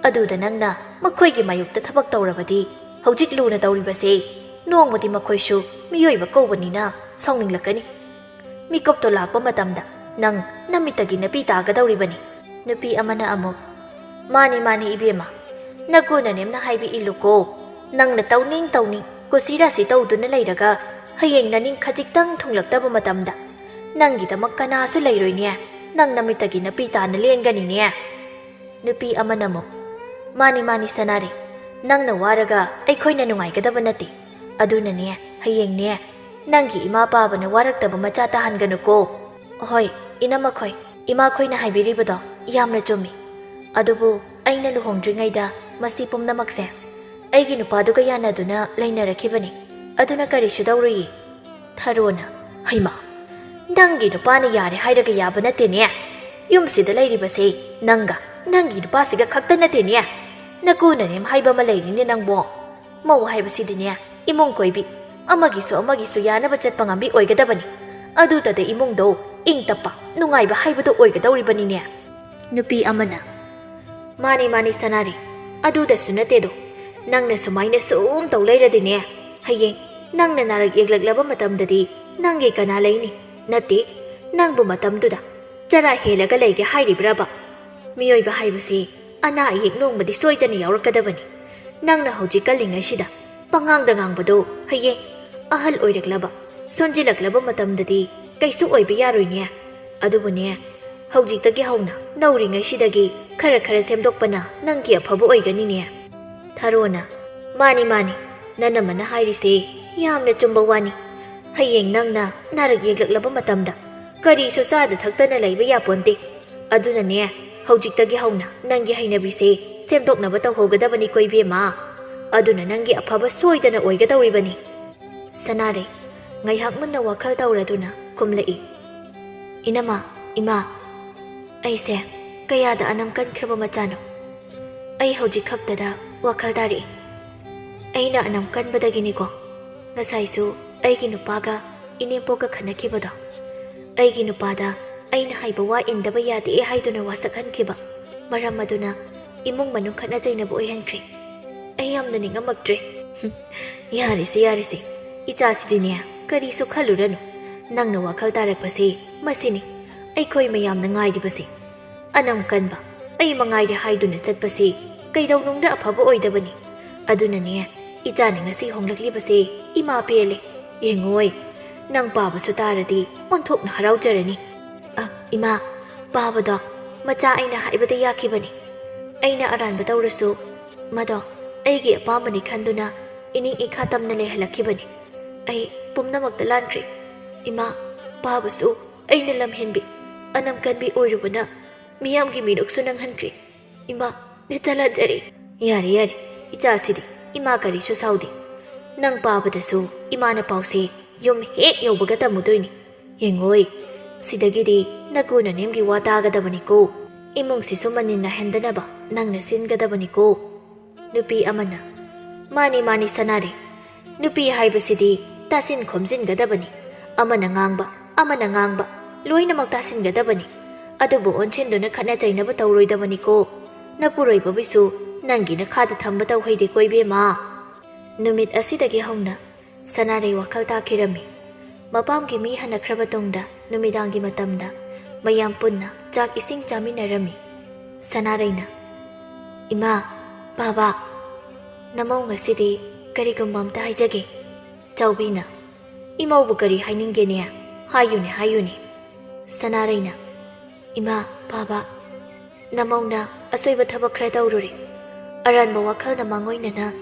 ꯑꯗꯨꯗ ꯅꯪꯅ ꯃꯈꯣꯏꯒꯤ ꯃꯥꯌꯣꯛꯇ ꯊꯕꯛ ꯇꯧꯔꯕꯗꯤ ꯍꯧꯖꯤꯛ ꯂꯨꯅ ꯇꯧꯔꯤꯕꯁꯦ ꯅꯣꯡꯃꯗꯤ ꯃꯈꯣꯏꯁꯨ ꯃꯤꯑꯣꯏꯕ ꯀꯧꯕꯅꯤꯅ ꯁꯥꯎꯅꯤꯡꯂꯛꯀꯅꯤ꯫ ꯃꯤꯀꯨꯞꯇꯣ ꯂꯥꯛꯄ ꯃꯇꯝꯗ ꯅꯪ ꯅꯃꯤꯠꯇꯒꯤ ꯅꯄꯤ ꯇꯥꯒꯗꯧꯔꯤꯕꯅꯤ꯫ ꯅꯨꯄꯤ ꯑꯃꯅ ꯑꯃꯨꯛ, ꯃꯥꯅꯤ, ꯃꯥꯅꯤ, ꯏꯕꯦꯝꯃ, ꯅꯀꯨ ꯅꯅꯦꯝꯅ ꯍꯥꯏꯕ ꯏꯜꯂꯨꯀꯣ꯫ ꯅꯪꯅ ꯇꯧꯅꯤꯡ ꯇꯧꯅꯤꯡ ꯀꯨꯁꯤ ꯔꯥꯁꯤ ꯇꯧꯗꯨꯅ ꯂꯩꯔꯒ ꯍꯌꯦꯡ ꯅꯅꯤꯡ ꯈꯖꯤꯛꯇꯪ ꯊꯨꯡꯂꯛꯇꯕ ꯃꯇꯝꯗ ꯅꯪꯒꯤꯗꯃꯛ ꯀꯅꯥꯁꯨ ꯂꯩꯔꯣꯏꯅꯦ꯫ ꯅꯪ ꯅꯃꯤꯠꯇꯒꯤ ꯅꯄꯤ ꯇꯥꯅ ꯂꯦꯟꯒꯅꯤꯅꯦ꯫ ꯅꯨꯄꯤ ꯑꯃꯅ ꯑꯃꯨꯛ, ꯃꯥꯅꯤ, ꯃꯥꯅꯤ, ꯁꯅꯥꯔꯦ, ꯅꯪꯅ ꯋꯥꯔꯒ ꯑꯩꯈꯣꯏꯅ ꯅꯨꯡꯉꯥꯏꯒꯗꯕ ꯅꯠꯇꯦ꯫ ꯑꯗꯨꯅꯅꯦ ꯍꯌꯦꯡꯅꯦ ꯅꯪꯒꯤ ꯏꯃꯥ ꯄꯥꯕꯅ ꯋꯥꯔꯛꯇꯕ ꯃꯆꯥ ꯇꯥꯍꯟꯒꯅꯨꯀꯣ꯫ ꯍꯣꯏ, ꯏꯅꯝꯃꯈꯣꯏ, ꯏꯃꯥꯈꯣꯏꯅ ꯍꯥꯏꯕꯤꯔꯤꯕꯗꯣ ꯌꯥꯝꯅ ꯆꯨꯝꯃꯤ꯫ ꯑꯗꯨꯕꯨ ꯑꯩꯅ ꯂꯨꯍꯣꯡꯗ꯭ꯔꯤꯉꯩꯗ ꯃꯁꯤ ꯄꯨꯝꯅꯃꯛꯁꯦ ꯑꯩꯒꯤ ꯅꯨꯄꯥꯗꯨꯒ ꯌꯥꯅꯗꯨꯅ ꯂꯩꯅꯔꯛꯈꯤꯕꯅꯤ꯫ ꯑꯗꯨꯅ ꯀꯔꯤꯁꯨ ꯇꯧꯔꯨꯏꯌꯦ꯫ ꯊꯔꯣꯅ, ꯍꯩꯃꯥ, ꯅꯪꯒꯤ ꯅꯨꯄꯥꯅ ꯌꯥꯔꯦ ꯍꯥꯏꯔꯒ ꯌꯥꯕ ꯅꯠꯇꯦꯅꯦ꯫ ꯌꯨꯝꯁꯤꯗ ꯂꯩꯔꯤꯕꯁꯦ ꯅꯪꯒ ꯅꯪꯒꯤ ꯅꯨꯄꯥꯁꯤꯒ ꯈꯛꯇ ꯅꯠꯇꯦꯅꯦ꯫ ꯅꯀꯨ ꯅꯅꯦꯝ ꯍꯥꯏꯕ ꯑꯃ ꯂꯩꯔꯤꯅꯦ ꯅꯪꯕꯣ꯫ ꯃꯧ ꯍꯥꯏꯕꯁꯤꯗꯤꯅꯦ ꯏꯃꯨꯡ ꯀꯣꯏꯕꯤ, ꯑꯃꯒꯤꯁꯨ ꯑꯃꯒꯤꯁꯨ ꯌꯥꯅꯕ ꯆꯠꯄ ꯉꯝꯕꯤ ꯑꯣꯏꯒꯗꯕꯅꯤ꯫ ꯑꯗꯨꯗꯗ ꯏꯃꯨꯡꯗꯣ ꯏꯪ ꯇꯞꯄ, ꯅꯨꯡꯉꯥꯏꯕ ꯍꯥꯏꯕꯗꯣ ꯑꯣꯏꯒꯗꯧꯔꯤꯕꯅꯤꯅꯦ꯫ ꯅꯨꯄꯤ ꯑꯃꯅ, ꯃꯥꯅꯤ, ꯃꯥꯅꯤ, ꯁꯅꯥꯔꯤ, ꯑꯗꯨꯗꯁꯨ ꯅꯠꯇꯦꯗꯣ꯫ ꯅꯪꯅ ꯁꯨꯃꯥꯏꯅ ꯁꯨꯝ ꯇꯧ ꯂꯩꯔꯗꯤꯅꯦ, ꯍꯌꯦꯡ ꯅꯪꯅ ꯅꯥꯔꯛ ꯌꯦꯛꯂꯛꯂꯕ ꯃꯇꯝꯗꯗꯤ ꯅꯪꯒꯤ ꯀꯅꯥ ꯂꯩꯅꯤ? ꯅꯠꯇꯦ, ꯅꯪꯕꯨ ꯃꯇꯝꯗꯨꯗ ꯆꯔꯥ ꯍꯦꯜꯂꯒ ꯂꯩꯒꯦ ꯍꯥꯏꯔꯤꯕ꯭ꯔꯕ? ꯃꯤꯑꯣꯏꯕ ꯍꯥꯏꯕꯁꯤ ꯑꯅꯥ ꯑꯌꯦꯛ ꯅꯣꯡꯃꯗꯤ ꯁꯣꯏꯗꯅ ꯌꯥꯎꯔꯛꯀꯗꯕꯅꯤ꯫ ꯅꯪꯅ ꯍꯧꯖꯤꯛ ꯀꯜꯂꯤꯉꯩꯁꯤꯗ ꯄꯉꯥꯡꯗ ꯉꯥꯡꯕꯗꯣ ꯍꯌꯦꯡ ꯑꯍꯜ ꯑꯣꯏꯔꯛꯂꯕ, ꯁꯣꯟꯖꯤꯜꯂꯛꯂꯕ ꯃꯇꯝꯗꯗꯤ ꯀꯩꯁꯨ ꯑꯣꯏꯕ ꯌꯥꯔꯣꯏꯅꯦ꯫ ꯑꯗꯨꯕꯨꯅꯦ, ꯍꯧꯖꯤꯛꯇꯒꯤ ꯍꯧꯅ ꯅꯧꯔꯤꯉꯩꯁꯤꯗꯒꯤ ꯈꯔ ꯈꯔ ꯁꯦꯝꯗꯣꯛꯄꯅ ꯅꯪꯒꯤ ꯑꯐꯕ ꯑꯣꯏꯒꯅꯤꯅꯦ꯫ ꯊꯔꯣꯅ, ꯃꯥꯅꯤ, ꯃꯥꯅꯤ, ꯅꯅꯝꯃꯅ ꯍꯥꯏꯔꯤꯁꯦ ꯌꯥꯝꯅ ꯆꯨꯝꯕ ꯋꯥꯅꯤ꯫ ꯍꯌꯦꯡ ꯅꯪꯅ ꯅꯥꯔꯛ ꯌꯦꯛꯂꯛꯂꯕ ꯃꯇꯝꯗ ꯀꯔꯤꯁꯨ ꯆꯥꯗ ꯊꯛꯇꯅ ꯂꯩꯕ ꯌꯥꯄꯣꯟꯇꯦ꯫ ꯑꯗꯨꯅꯅꯦ, ꯍꯧꯖꯤꯛꯇꯒꯤ ꯍꯧꯅ ꯅꯪꯒꯤ ꯍꯩꯅꯕꯤꯁꯦ ꯁꯦꯝꯗꯣꯛꯅꯕ ꯇꯧꯍꯧꯒꯗꯕꯅꯤꯀꯣ ꯏꯕꯦꯝꯃ꯫ ꯑꯗꯨꯅ ꯅꯪꯒꯤ ꯑꯐꯕ ꯁꯣꯏꯗꯅ ꯑꯣꯏꯒꯗꯧꯔꯤꯕꯅꯤ꯫ ꯁꯅꯥꯔꯩ ꯉꯥꯏꯍꯥꯛ ꯃꯨꯟꯅ ꯋꯥꯈꯜ ꯇꯧꯔꯗꯨꯅ ꯈꯨꯝꯂꯛꯏ, "ꯏꯅꯝꯃ, ꯏꯃꯥ, ꯑꯩꯁꯦ ꯀꯌꯥꯗ ꯑꯅꯝ ꯀꯟꯈ꯭ꯔꯕ ꯃꯆꯥꯅꯣ? ꯑꯩ ꯍꯧꯖꯤꯛ ꯈꯛꯇꯗ ꯋꯥꯈꯜ ꯇꯥꯔꯛꯏ꯫ ꯑꯩꯅ ꯑꯅꯝ ꯀꯟꯕꯗꯒꯤꯅꯤꯀꯣ ꯉꯁꯥꯏꯁꯨ ꯑꯩꯒꯤ ꯅꯨꯄꯥꯒ ꯏꯅꯦꯝꯄꯣꯛꯀ ꯈꯠꯅꯈꯤꯕꯗꯣ꯫ ꯑꯩꯒꯤ ꯅꯨꯄꯥꯗ ꯑꯩꯅ ꯍꯥꯏꯕ ꯋꯥ ꯏꯟꯗꯕ ꯌꯥꯗꯦ ꯍꯥꯏꯗꯨꯅ ꯋꯥꯁꯛꯍꯟꯈꯤꯕ꯫ ꯃꯔꯝ ꯑꯗꯨꯅ ꯏꯃꯨꯡ ꯃꯅꯨꯡ ꯈꯠꯅ ꯆꯩꯅꯕ ꯑꯣꯏꯍꯟꯈ꯭ꯔꯦ꯫ ꯑꯩ ꯌꯥꯝꯅ ꯅꯤꯡꯉꯝꯃꯛꯇ꯭ꯔꯦ꯫" "ꯌꯥꯔꯦꯁꯦ, ꯌꯥꯔꯦꯁꯦ, ꯏꯆꯥꯁꯤꯗꯤꯅꯦ, ꯀꯔꯤꯁꯨ ꯈꯜꯂꯨꯔꯅꯨ꯫ ꯅꯪꯅ ꯋꯥꯈꯜ ꯇꯥꯔꯛꯄꯁꯦ ꯃꯁꯤꯅꯤ ꯑꯩꯈꯣꯏ ꯃꯌꯥꯝꯅ ꯉꯥꯏꯔꯤꯕꯁꯦ꯫ ꯑꯅꯝ ꯀꯟꯕ ꯑꯩ ꯃꯉꯥꯏꯔꯦ ꯍꯥꯏꯗꯨꯅ ꯆꯠꯄꯁꯦ ꯀꯩꯗꯧꯅꯨꯡꯗ ꯑꯐꯕ ꯑꯣꯏꯗꯕꯅꯤ꯫ ꯑꯗꯨꯅꯅꯦ, ꯏꯆꯥꯅ ꯉꯁꯤ ꯍꯣꯡꯂꯛꯂꯤꯕꯁꯦ ꯏꯃꯥ ꯄꯦꯜꯂꯦ꯫ ꯌꯦꯡꯉꯣꯏ, ꯅꯪ ꯄꯥꯕꯁꯨ ꯇꯥꯔꯗꯤ ꯑꯣꯟꯊꯣꯛꯅ ꯍꯔꯥꯎꯖꯔꯅꯤ꯫" "ꯑ, ꯏꯃꯥ, ꯄꯥꯕꯗꯣ ꯃꯆꯥ ꯑꯩꯅ ꯍꯥꯏꯕꯗ ꯌꯥꯈꯤꯕꯅꯤ꯫ ꯑꯩꯅ ꯑꯔꯥꯟꯕ ꯇꯧꯔꯁꯨ ꯃꯗꯣ ꯑꯩꯒꯤ ꯑꯄꯥꯝꯕꯅꯤ ꯈꯟꯗꯨꯅ ꯏꯅꯤꯡ ꯏꯈꯥ ꯇꯝꯅ ꯂꯩꯍꯜꯂꯛꯈꯤꯕꯅꯤ꯫ ꯑꯩ ꯄꯨꯝꯅꯃꯛꯇ ꯂꯥꯟꯈ꯭ꯔꯦ꯫ ꯏꯃꯥ, ꯄꯥꯕꯁꯨ ꯑꯩꯅ ꯂꯝꯍꯦꯟꯕꯤ, ꯑꯅꯝ ꯀꯟꯕꯤ ꯑꯣꯏꯔꯨꯕꯅ ꯃꯤꯌꯥꯝꯒꯤ ꯃꯤꯅꯣꯛꯁꯨ ꯅꯪꯍꯟꯈ꯭ꯔꯦ꯫ ꯏꯃꯥ, ꯅꯆꯥ ꯂꯥꯟꯖꯔꯦ꯫" "ꯌꯥꯔꯦ, ꯌꯥꯔꯦ, ꯏꯆꯥꯁꯤꯗꯤ ꯏꯃꯥ ꯀꯔꯤꯁꯨ ꯁꯥꯎꯗꯦ꯫ ꯅꯪ ꯄꯥꯕꯗꯁꯨ ꯏꯃꯥꯅ ꯄꯥꯎꯁꯦ ꯌꯨꯝ ꯍꯦꯛ ꯌꯧꯕꯒ ꯇꯝꯃꯨꯗꯣꯏꯅꯤ꯫ ꯌꯦꯡꯉꯣꯏ, ꯁꯤꯗꯒꯤꯗꯤ ꯅꯀꯨ ꯅꯅꯦꯝꯒꯤ ꯋꯥ ꯇꯥꯒꯗꯕꯅꯤꯀꯣ꯫ ꯏꯃꯨꯡꯁꯤꯁꯨ ꯃꯅꯤꯟ ꯅꯥꯏꯍꯟꯗꯅꯕ ꯅꯪꯅ ꯁꯤꯟꯒꯗꯕꯅꯤꯀꯣ꯫" ꯅꯨꯄꯤ ꯑꯃꯅ, "ꯃꯥꯅꯤ, ꯃꯥꯅꯤ ꯁꯅꯥꯔꯩ, ꯅꯨꯄꯤ ꯍꯥꯏꯕꯁꯤꯗꯤ ꯇꯥꯁꯤꯟ ꯈꯣꯝꯖꯤꯟꯒꯗꯕꯅꯤ꯫ ꯑꯃꯅ ꯉꯥꯡꯕ, ꯑꯃꯅ ꯉꯥꯡꯕ, ꯂꯣꯏꯅꯃꯛ ꯇꯥꯁꯤꯟꯒꯗꯕꯅꯤ꯫ ꯑꯗꯨꯕꯨ ꯑꯣꯟꯁꯤꯟꯗꯨꯅ ꯈꯠꯅ ꯆꯩꯅꯕ ꯇꯧꯔꯣꯏꯗꯕꯅꯤꯀꯣ꯫ ꯅꯄꯨꯔꯣꯏꯕꯕꯨꯁꯨ ꯅꯪꯒꯤ ꯅꯈꯥꯗ ꯊꯝꯕ ꯇꯧꯍꯩꯗꯦꯀꯣ ꯏꯕꯦꯝꯃ꯫" ꯅꯨꯃꯤꯠ ꯑꯁꯤꯗꯒꯤ ꯍꯧꯅ ꯁꯅꯥꯔꯩ ꯋꯥꯈꯜ ꯇꯥꯈꯤꯔꯝꯃꯤ꯫ ꯃꯄꯥꯝꯒꯤ ꯃꯤ ꯍꯟꯅꯈ꯭ꯔꯕ ꯇꯨꯡꯗ ꯅꯨꯃꯤꯗꯥꯡꯒꯤ ꯃꯇꯝꯗ ꯃꯌꯥꯝ ꯄꯨꯟꯅ ꯆꯥꯛ ꯏꯁꯤꯡ ꯆꯥꯃꯤꯟꯅꯔꯝꯃꯤ꯫ ꯁꯅꯥꯔꯩꯅ, "ꯏꯃꯥ, ꯕꯥꯕꯥ, ꯅꯃꯧ ꯉꯁꯤꯗꯤ ꯀꯔꯤꯒꯨꯝꯕ ꯑꯝꯇ ꯍꯥꯏꯖꯒꯦ꯫" ꯆꯥꯎꯕꯤꯅ, "ꯏꯃꯧꯕꯨ ꯀꯔꯤ ꯍꯥꯏꯅꯤꯡꯒꯦꯅꯦ? ꯍꯥꯏꯌꯨꯅꯦ, ꯍꯥꯏꯌꯨꯅꯦ꯫" ꯁꯅꯥꯔꯩꯅ, "ꯏꯃꯥ, ꯕꯥꯕꯥ, ꯅꯃꯧꯅ ꯑꯁꯣꯏꯕ ꯊꯕꯛ ꯈꯔ ꯇꯧꯔꯨꯔꯦ꯫ ꯑꯔꯥꯟꯕ ꯋꯥꯈꯜꯅ ꯃꯥꯡꯑꯣꯏꯅꯅ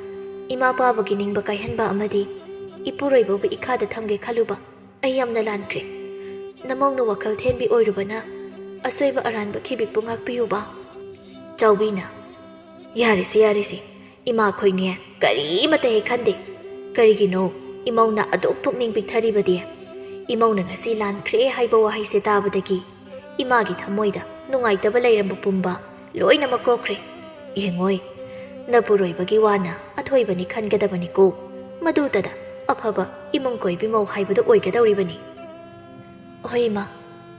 ꯏꯃꯥ ꯄꯥꯕꯒꯤ ꯅꯤꯡꯕ ꯀꯥꯏꯍꯟꯕ ꯑꯃꯗꯤ ꯏꯄꯨꯔꯣꯏꯕꯕꯨ ꯏꯈꯥꯗ ꯊꯝꯒꯦ ꯈꯜꯂꯨꯕ ꯑꯩ ꯌꯥꯝꯅ ꯂꯥꯟꯈ꯭ꯔꯦ꯫ ꯅꯃꯧꯅ ꯋꯥꯈꯜ ꯊꯦꯟꯕꯤ ꯑꯣꯏꯔꯨꯕꯅ ꯑꯁꯣꯏꯕ ꯑꯔꯥꯟꯕ ꯈꯤꯕꯤꯛꯄꯨ ꯉꯥꯛꯄꯤꯌꯨꯕ꯫" ꯆꯥꯎꯕꯤꯅ, "ꯌꯥꯔꯦꯁꯦ, ꯌꯥꯔꯦꯁꯦ, ꯏꯃꯥꯈꯣꯏꯅꯦ ꯀꯔꯤꯃꯇ ꯍꯦꯛ ꯈꯟꯗꯦ꯫ ꯀꯔꯤꯒꯤꯅꯣ ꯏꯃꯧꯅ ꯑꯗꯨꯛ ꯄꯨꯛꯅꯤꯡ ꯄꯤꯛꯊꯔꯤꯕꯗꯤ? ꯏꯃꯧꯅ ꯉꯁꯤ ꯂꯥꯟꯈ꯭ꯔꯦ ꯍꯥꯏꯕ ꯋꯥꯍꯩꯁꯦ ꯇꯥꯕꯗꯒꯤ ꯏꯃꯥꯒꯤ ꯊꯃꯣꯏꯗ ꯅꯨꯡꯉꯥꯏꯇꯕ ꯂꯩꯔꯝꯕ ꯄꯨꯝꯕ ꯂꯣꯏꯅꯃꯛ ꯀꯣꯛꯈ꯭ꯔꯦ꯫ ꯌꯦꯡꯉꯣꯏ, ꯅꯄꯨꯔꯣꯏꯕꯒꯤ ꯋꯥꯅ ꯑꯊꯣꯏꯕꯅꯤ ꯈꯟꯒꯗꯕꯅꯤꯀꯣ꯫ ꯃꯗꯨꯇꯗ ꯑꯐꯕ ꯏꯃꯨꯡ ꯀꯣꯏꯕꯤ ꯃꯧ ꯍꯥꯏꯕꯗꯨ ꯑꯣꯏꯒꯗꯧꯔꯤꯕꯅꯤ꯫ ꯍꯣꯏ ꯏꯃꯥ,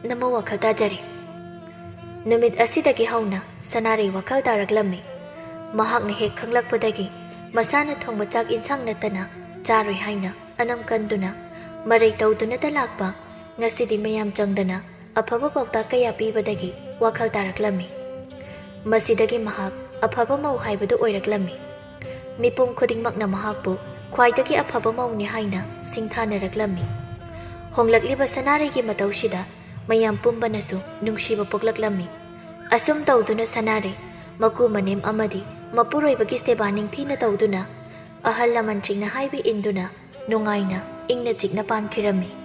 ꯅꯃꯧ ꯋꯥꯈꯜ ꯇꯥꯖꯔꯦ꯫ ꯅꯨꯃꯤꯠ ꯑꯁꯤꯗꯒꯤ ꯍꯧꯅ ꯁꯅꯥꯔꯩ ꯋꯥꯈꯜ ꯇꯥꯔꯛꯂꯝꯃꯤ꯫ ꯃꯍꯥꯛꯅ ꯍꯦꯛ ꯈꯪꯂꯛꯄꯗꯒꯤ ꯃꯁꯥꯅ ꯊꯣꯡꯕ ꯆꯥꯛ ꯏꯟꯁꯥꯡ ꯅꯠꯇꯅ ꯆꯥꯔꯣꯏ ꯍꯥꯏꯅ ꯑꯅꯝ ꯀꯟꯗꯨꯅ ꯃꯔꯩ ꯇꯧꯗꯨꯅꯇ ꯂꯥꯛꯄ, ꯉꯁꯤꯗꯤ ꯃꯌꯥꯝ ꯆꯪꯗꯅ ꯑꯐꯕ ꯄꯥꯎꯇꯥꯛ ꯀꯌꯥ ꯄꯤꯕꯗꯒꯤ ꯋꯥꯈꯜ ꯇꯥꯔꯛꯂꯝꯃꯤ꯫ ꯃꯁꯤꯗꯒꯤ ꯃꯍꯥꯛ ꯑꯐꯕ ꯃꯧ ꯍꯥꯏꯕꯗꯨ ꯑꯣꯏꯔꯛꯂꯝꯃꯤ꯫ ꯃꯤꯄꯨꯝ ꯈꯨꯗꯤꯡꯃꯛꯅ ꯃꯍꯥꯛꯄꯨ ꯈ꯭ꯋꯥꯏꯗꯒꯤ ꯑꯐꯕ ꯃꯧꯅꯤ ꯍꯥꯏꯅ ꯁꯤꯡꯊꯥꯅꯔꯛꯂꯝꯃꯤ꯫ ꯍꯣꯡꯂꯛꯂꯤꯕ ꯁꯅꯥꯔꯩꯒꯤ ꯃꯇꯧꯁꯤꯗ ꯃꯌꯥꯝ ꯄꯨꯝꯕꯅꯁꯨ ꯅꯨꯡꯁꯤꯕ ꯄꯣꯛꯂꯛꯂꯝꯃꯤ꯫ ꯑꯁꯨꯝ ꯇꯧꯗꯨꯅ ꯁꯅꯥꯔꯩ ꯃꯀꯨ ꯃꯅꯦꯝ ꯑꯃꯗꯤ ꯃꯄꯨꯔꯣꯏꯕꯒꯤ ꯁꯦꯕꯥ ꯅꯤꯡꯊꯤꯅ ꯇꯧꯗꯨꯅ, ꯑꯍꯜ ꯂꯃꯟꯁꯤꯡꯅ ꯍꯥꯏꯕ ꯏꯟꯗꯨꯅ ꯅꯨꯡꯉꯥꯏꯅ ꯏꯪꯅ ꯆꯤꯛꯅ ꯄꯥꯟꯈꯤꯔꯝꯃꯤ꯫